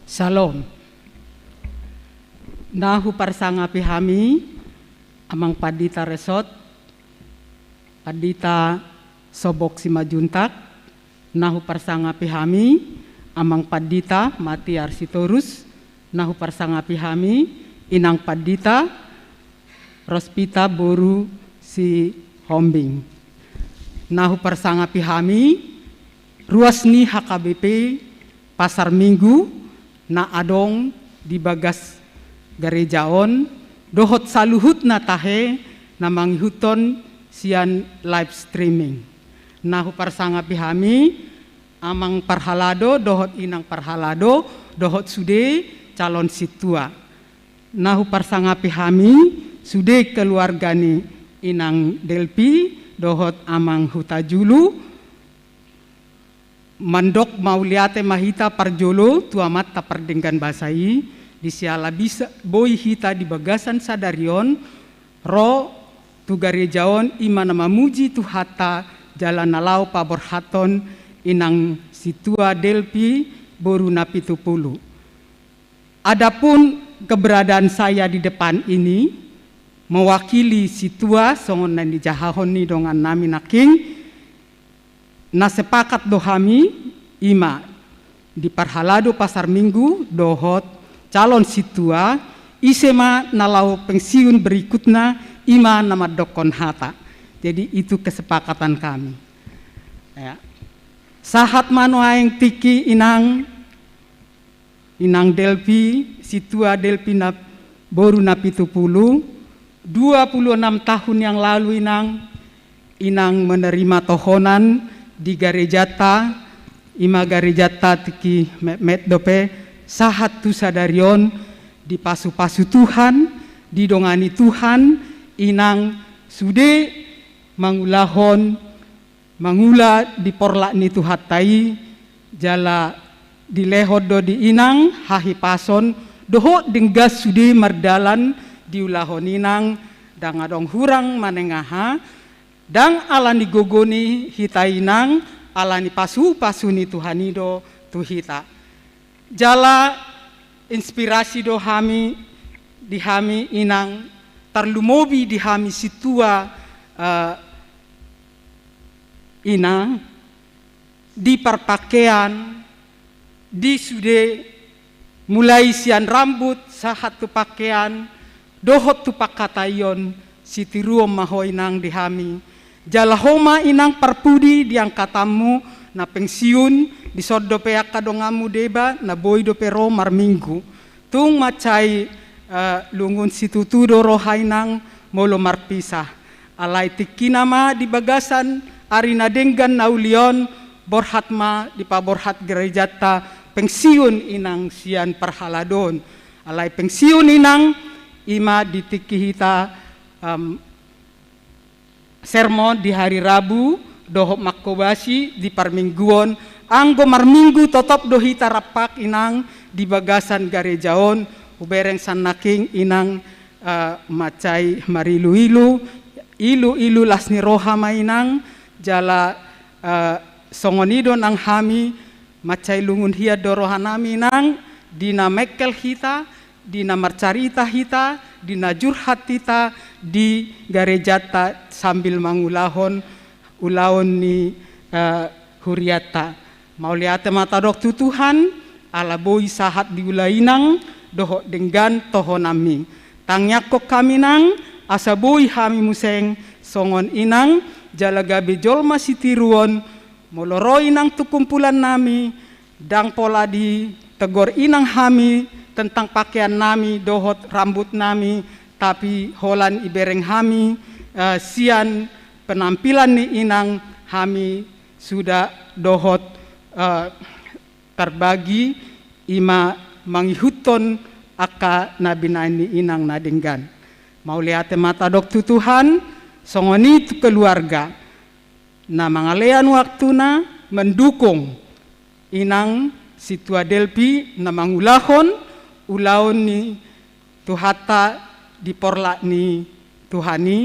Syalom. Na huparsangapi hami Amang Pandita Resort, Pandita Sobok Simanjuntak, na huparsangapi hami Amang Pandita Matiar Sitorus, na huparsangapi hami Inang Pandita Rospita boru Sihombing. Na huparsangapi hami ruas ni H K B P Pasar Minggu na adong di bagas gareja on dohot saluhutna tahe na mangihuthon sian live streaming. Na huparsangapi hami Amang parhalado dohot Inang parhalado dohot sude calon sintua. Na huparsangapi hami sude keluarga ni Inang Delpi dohot Amang Hutajulu. Mandok mauliate ma hita parjolo tu Amanta Pardenggan Basa i, di siala bisa boi hita di bagasan sadari on ro tu gareja on, ima na mamuji Tuhanta jala na laho paborhathon Inang Sintua Delpi boru Napitupulu. Adapun keberadaan saya di depan ini mewakili sintua songon na nijahahon ni dongan nami nangkin, na sepakat do hami, ima di parhalado Pasar Minggu dohot calon sintua, ise ma na laho pensiun berikutna, ima na mandokkon hata. Jadi itu kesepakatan kami. Ya. Sahat ma nuaeng tingki Inang, Inang Delpi, Sintua Delpi na, boru Napitupulu. Dua puluh enam tahun yang lalu, Inang, Inang menerima tohonan di garejata, ima garejata tingki metmet dope, sahat tu sadari on, dipasupasu Tuhan, didongani Tuhan, Inang sude mangulahon mangula di porlak ni Tuhanta i, jala dilehon do di Inang hahipason dohot denggan sude mardalan diulahon Inang, ndang adong hurang manang aha, ndang ala ni gogo ni hita Inang, ala ni pasupasu ni Tuhan i do tu hita. Jala inspirasi do hami, di hami Inang, tarlumobi di hami sintua, eh, Inang, di parpakean, di sude mulai sian rambut sahat tu pakean, dohot tu pangkataion, sitiruon ma ho Inang di hami. Jala ho ma Inang parpudi di angkatanmu na pensiun, dison dope angka donganmu deba na boi dope ro marminggu. Tung mansai, eh, lungun situtu do roha Inang molo marpisah. Alai tingkina ma di bagasan ari na denggan na uli on, borhat ma dipaborhat garejanta pensiun inang sian parhalado on. Alai pensiun inang, i ma di tingki hita, em, sermon di hari Rabu dohot manghobasi di parmingguon, anggo marminggu totop do hita rampak inang di bagasan gareja on. Hubereng sannangkin inang, eh, mansai marilu-ilu, ilu-ilu las ni roha ma inang, jala, eh, songon i do nang hami, mansai lungun hian do rohanami inang, di na mengkel hita, di na marcarita hita, di na jurhat hita di garejanta sambil mangulahon ulaon ni, eh, hurianta. Mauliate ma tadok tu Tuhan, ala boi sahat diula inang dohot denggan tohonanmi. Tangiangkon hami nang, asa boi hami muse songon inang, jala gabe jolma sitiruon, molo ro inang tu kumpulannami, ndang pola ditegor inang hami tentang pakeannami dohot rambutnami, tapi holan ibereng hami, eh, sian penampilan ni inang hami suda dohot, eh, tarbagi, i ma mangihuthon angka na binahen ni inang na denggan. Mauliate ma tadok tu Tuhan, songon i tu keluarga na mangalean waktuna mendukung inang sintua Delpi na mangulahon ulaon ni Tuhanta di porlak ni Tuhan i,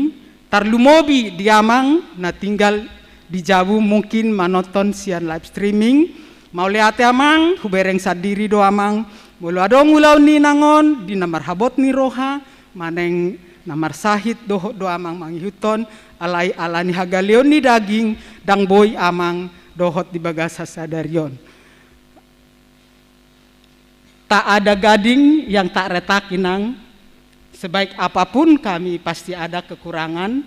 tarlumobi di amang na tinggal di jabu mungkin manonton sian live streaming. Mauliate amang, hubereng sandiri do amang, molo adong ulaon ni inang on di na marhabot ni roha, manang na marsahit dohot do amang mangihuthon, alai ala ni hagaleon ni daging, ndang boi amang dohot di bagasan sadari on. Tak ada gading yang tak retak inang, sebaik apapun kami pasti ada kekurangan,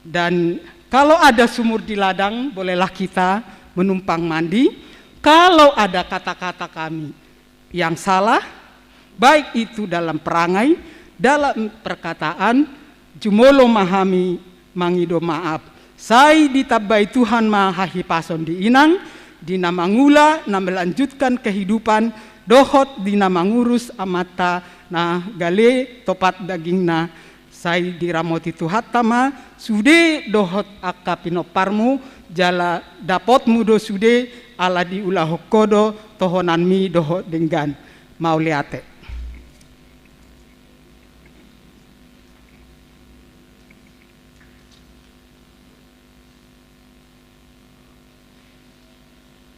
dan kalau ada sumur di ladang, bolehlah kita menumpang mandi. Kalau ada kata-kata kami yang salah, baik itu dalam perangai, dalam perkataan, jumolo ma hami mangido maaf. Sai ditambai Tuhan ma hahipason di inang, di na mangula, na melanjutkan kehidupan, dohot di na mangurus amanta na gale topat dagingna. Sai diramoti Tuhanta ma sude dohot angka pinomparmu, jala dapotmu do sude, ala diulahon ho do tohonanmi dohot denggan. Mauliate.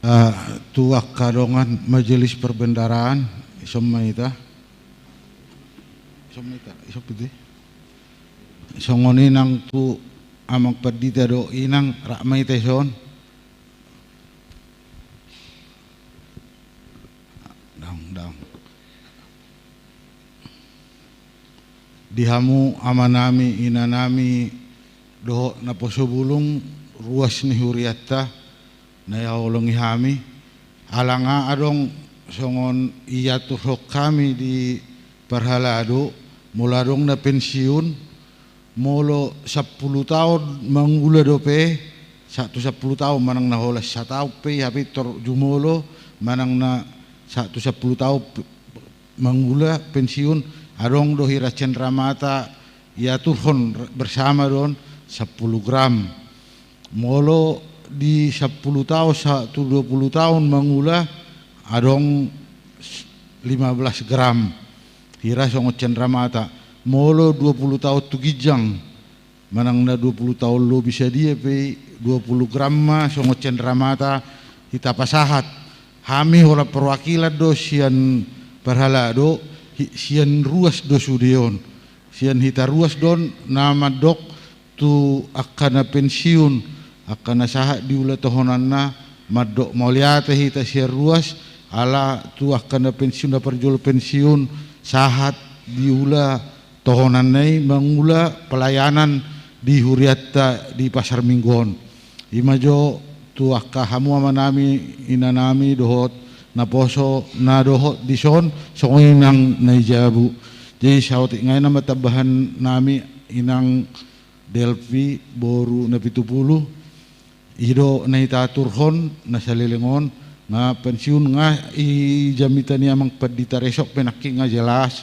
Ah, tu angka dongan Majelis Perbendaharaan, ison ma hita. Ison ma hita, ison piti. Songon i nang tu amang pandita dohot inang, rap ma hita ison. Daong, daong. Di hamu amanami, inanami, dohot naposo bulung, ruas ni hurianta, na dihaholongi hami. Ala nga adong songon diaturhon hami di parhalado, molo adong na pensiun, molo sampulu taon mangula dope, sahat tu sampulu taon, manang na holan sataon pe, hape pintor jumolo, manang na sahat tu sampulu taon pe, mangula pensiun, adong do hira Cendramata diaturhon bersama do on sampulu gram. Molo di sampulu taon sahat tu dua pulu taon mangula, adong s-, lima belas gram. Hira songon Cendramata. Molo dua pulu taon tu ginjang, manang na dua pulu taon lobi sadia pe, dua pulu gram ma songon Cendramata hita pasahat. Hami holan perwakilan do sian parhalado, hi-, sian ruas do sude on. Sian hita ruas do on na mandok tu angka na pensiun, angka na sahat diula tohonanna, mandok mauliate hita sian ruas, ala tu angka na pensiun, na parjolo pensiun, sahat diula tohonanna i mangula pelayanan di hurianta di Pasar Minggu on. I ma jo tu angka hamu amanami, inanami, dohot naposo na dohot dison, songon i nang na di jabu. Jadi saotik nai nama tambahan nami, inang, Delpi boru Napitupulu. I do na hita aturhon na saleleng on, nga pensiun nga i jamita ni amang pandita resok pe nangkin nga jelas.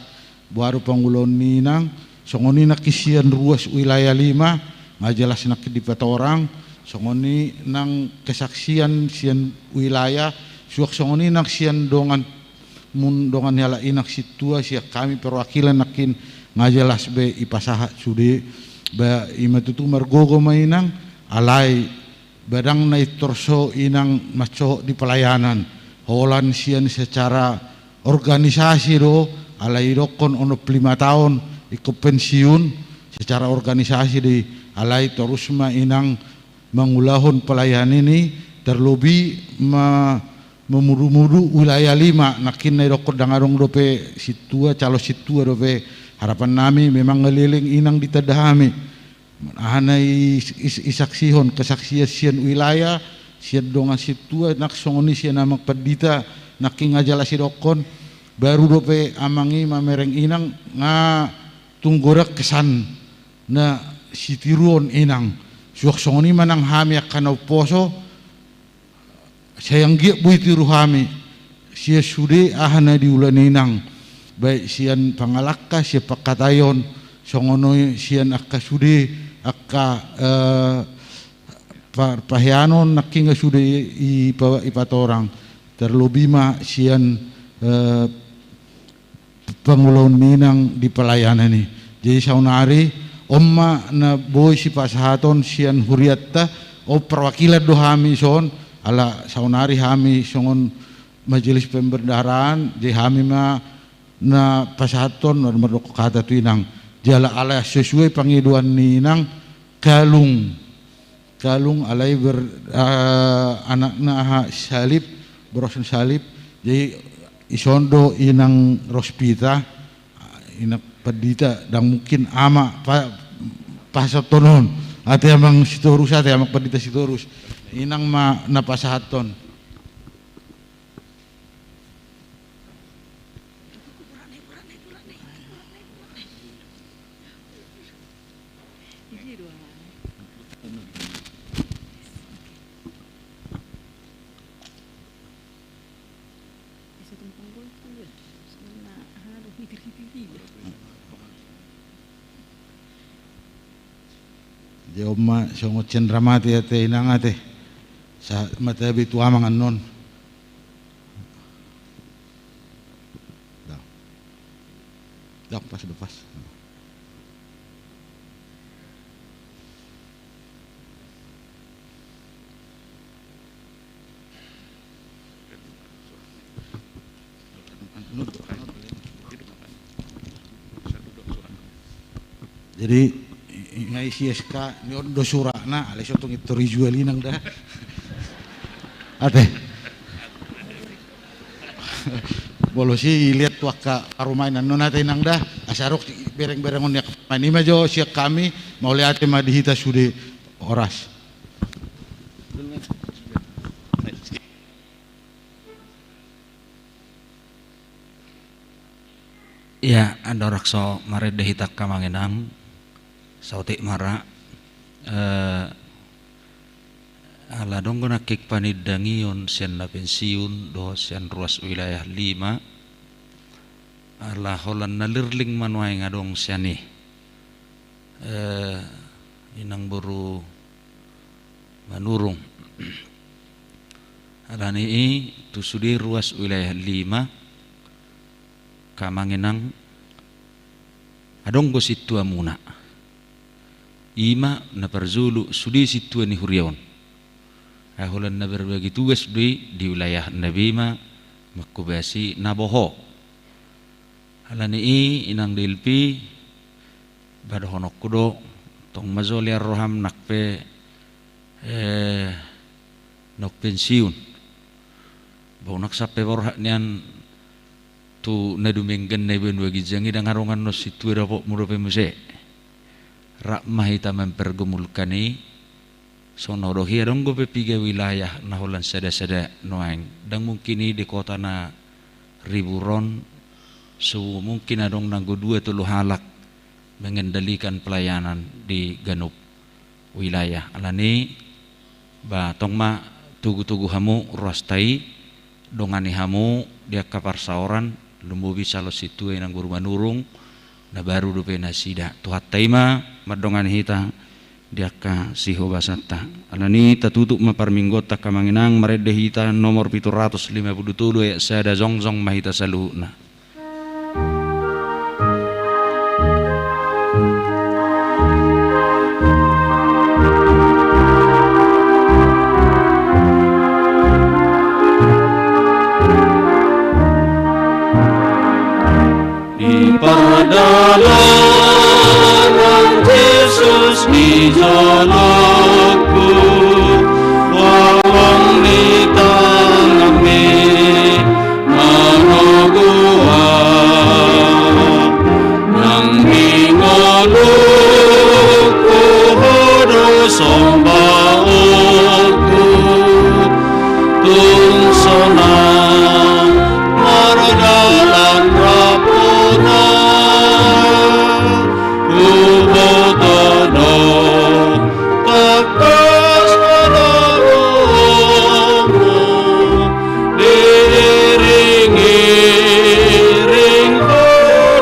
Boha do pangulaon ni inang, songon i nangkin sian ruas wilayah lima, nga jelas nangkin dipatorang, songon i nang kesaksian sian wilayah, suang songon i nang sian dongan, mun dongan ni halak inang sintua, sian hami perwakilan nangkin, nga jelas be i pasahat sude, ba i ma tutu margogo ma inang, alai ba ndang na i torso inang mansohot di pelayanan, holan sian secara organisasi do, alai didokkon onom pulu lima taon ingkon pensiun, secara organisasi do i, alai torus ma inang mangulahon pelayanan i, terlebih ma-, mamudumudu wilayah lima, nangkin na didokkon ndang adong dope sintua, calon sintua dope, harapan nami memang ngaleleng inang ditanda hami. Aha na i, i, isaksihon, kesaksian sian wilayah, sian dongan sintua, nang songon i sian amang pandita, nangkin nga jelas didokkon, baru dope amang i mamereng inang, nga tung godang kesan na sitiruon inang, suang songon i ma nang hami angka na umposo, sai anggiat boi tiru hami, sian sude aha na diula ni inang, baik sian pangalangka, sian pangkataion, songon i sian angka sude, angka, eh, pa-, paheanon nangkin nga sude i, i pa-, i patorang, terlebih ma sian, eh, pangulaon ni inang di pelayanan i. Jadi saonari, on ma na boi sipasahaton sian hurianta, on perwakilan do hami son, ala saonari hami songon majelis pembendaharaan, jadi hami ma na pasahathon, na mardok hata tu inang. Jala ala sesuai pangidoan ni inang, kalung. Kalung alai ber-, eh, anakna aha, Salib, boras ni Salib. Jadi, ison do inang Rospita, inang pandita, ndang mungkin ama pa-, pasahathon on. Ate amang Sitorus, ate amang pandita Sitorus. Inang ma na pasahathon. Jadi on ma songon cenramate ate inang ate. Sa matabi tu amang annon. Dah. Dah, pas, dah, pas. Jadi, i-, i-, nga isi S K ni on do suratna, alai so tung i tor ijual inang da. Ate. Molo si iliat tu angka parumaen annon ate inang da, asa adong bereng-bereng on ni angka parumaen i ma jo sian hami, mauliate ma di hita sude, horas. Ia, andorang so marende hita angka amang inang, saotik ma ra, eh, ala adong do nangkin panindangion sian na pensiun dohot sian ruas wilayah lima, ala holan na lirling ma nuaeng adong sian i. Eh, inang boru Manurung. Alani i tu sude ruas wilayah lima, angka amang inang, adong do sintuamuna. I ma na parjolo sude sintua ni huria on. Ai holan na berbagi tugas do i di wilayahna be i ma manghobasi na boho. Alani i inang Delpi, ba dohononku do, tong ma jolo roham nang pe, eh, naung pensiun. Ba unang sampe borhat nian tu na dumenggan na i banua ginjang i, ndang adong annon sintua dapotmu dope muse. Rap ma hita mempergumulkan i, songon na hudok i adong dope piga wilayah na holan sada-sada nuaeng. Ndang mungkin i di kota na ribur on, so mungkin adong nanggo dua tolu halak mengendalikan pelayanan di ganup wilayah. Alani, ba tong ma tugu-tugu hamu ruasta i, dongani hamu di angka parsaoran, lumobi salo sintua inang guru Manurung, na baru dope nasida. Tuhanta i ma mandongani hita di angka sihobasanta. Alani tatutup ma parmingguonta angka amang inang, marende hita nomor pitu ratus lima pulu tolu ayat sada, jongjong ma hita saluhutna. Di pardalanan Jesus di jolongku, lawang ni tanganmi manogu ahu, nang di ngolungku ho do sombaonku, tung sonang mardalan rap Tuhan. Huboto do tangkas harajaonmu, diiring-iring ho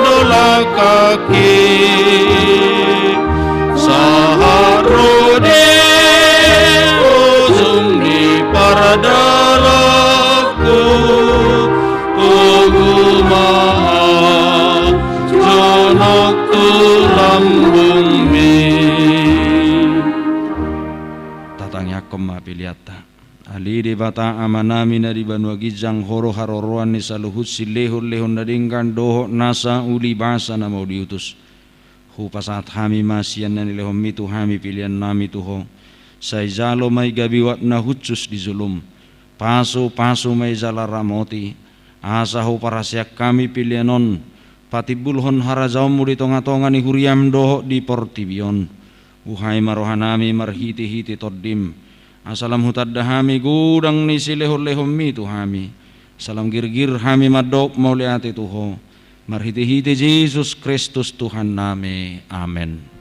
do langkangki, sahat ro di ujung ni pardalan. Togu ma jonok tu lambungmi. Tatangiangkon ma peleanta. Ale Debata Amanami na di banua ginjang, Ho do haroroan ni saluhut silehon-lehon na denggan dohot nasa uli basa na mau diutus. Hupasahat hami ma sian na nilehonmi tu hami peleannami tu Ho. Sai jalo ma i gabe uap na hushus di jolom. Pasu-pasu ma i jala ramoti, asa huparhaseang hami pelean on patimbulhon harajaonmu di tonga-tonga ni huriam dohot di portibi on. Buhai ma rohanami marhite-hite Tondim, asa lam hutanda hami godang ni silehon-lehonmi tu hami, asa lam girgir hami mandok mauliate tu Ho, marhite-hite Jesus Kristus Tuhannami. Amen.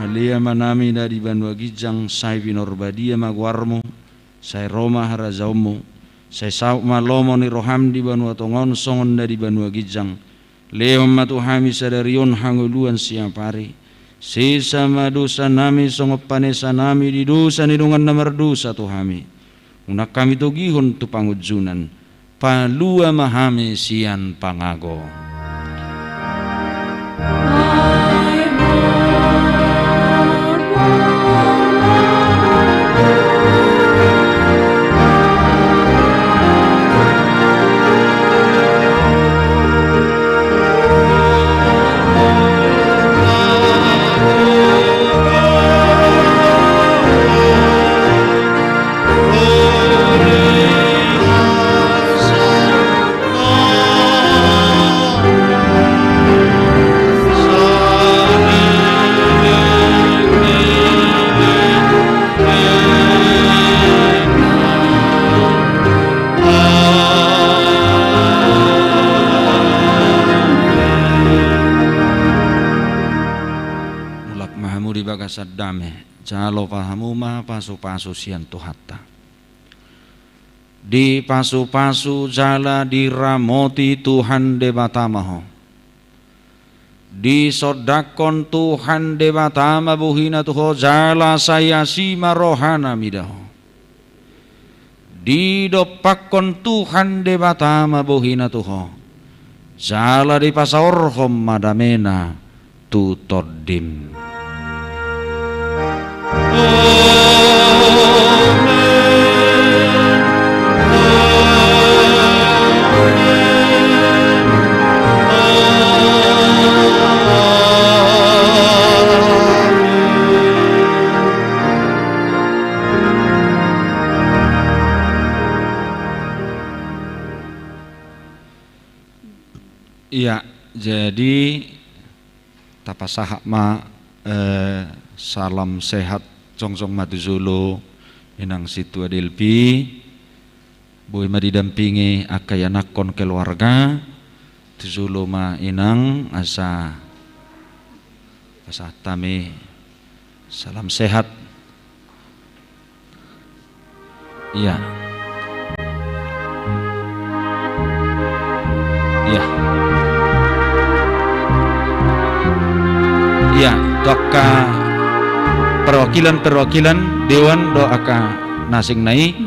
Ale Amanami na di banua ginjang, sai pinarbadia ma goarmu, sai ro ma harajaonmu, sai saut ma lomo ni roham di banua tonga on songon na di banua ginjang. Lehon ma tu hami sadari on hangoluan siapari. Sesa ma dosanami songon panesanami di dosa ni dongan na mardosa tu hami. Unang hami togihon tu pangunjunan. Palua ma hami sian pangago. Mulak ma hamu di bagasan dame, jalo ma hamu ma pasu-pasu sian Tuhanta. Dipasu-pasu jala diramoti Tuhan Debata ma ho. Disondangkon Tuhan Debata ma bohina tu ho jala sai asi ma rohana mida ho. Didompakkon Tuhan Debata ma bohina tu ho. Jala dipasaorhon ma damena tu tondim. Ia, jadi tapasahat ma, eh, salam sehat jongjong ma tu jolo inang sintua Delvi, boi ma didampingi angka ianakhon keluarga, tu jolo ma inang asa pasahat hami salam sehat. Ia. Ia. Ia, tu angka perwakilan-perwakilan dewan dohot angka na asing na i,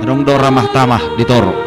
adong do ramah tamah di toru.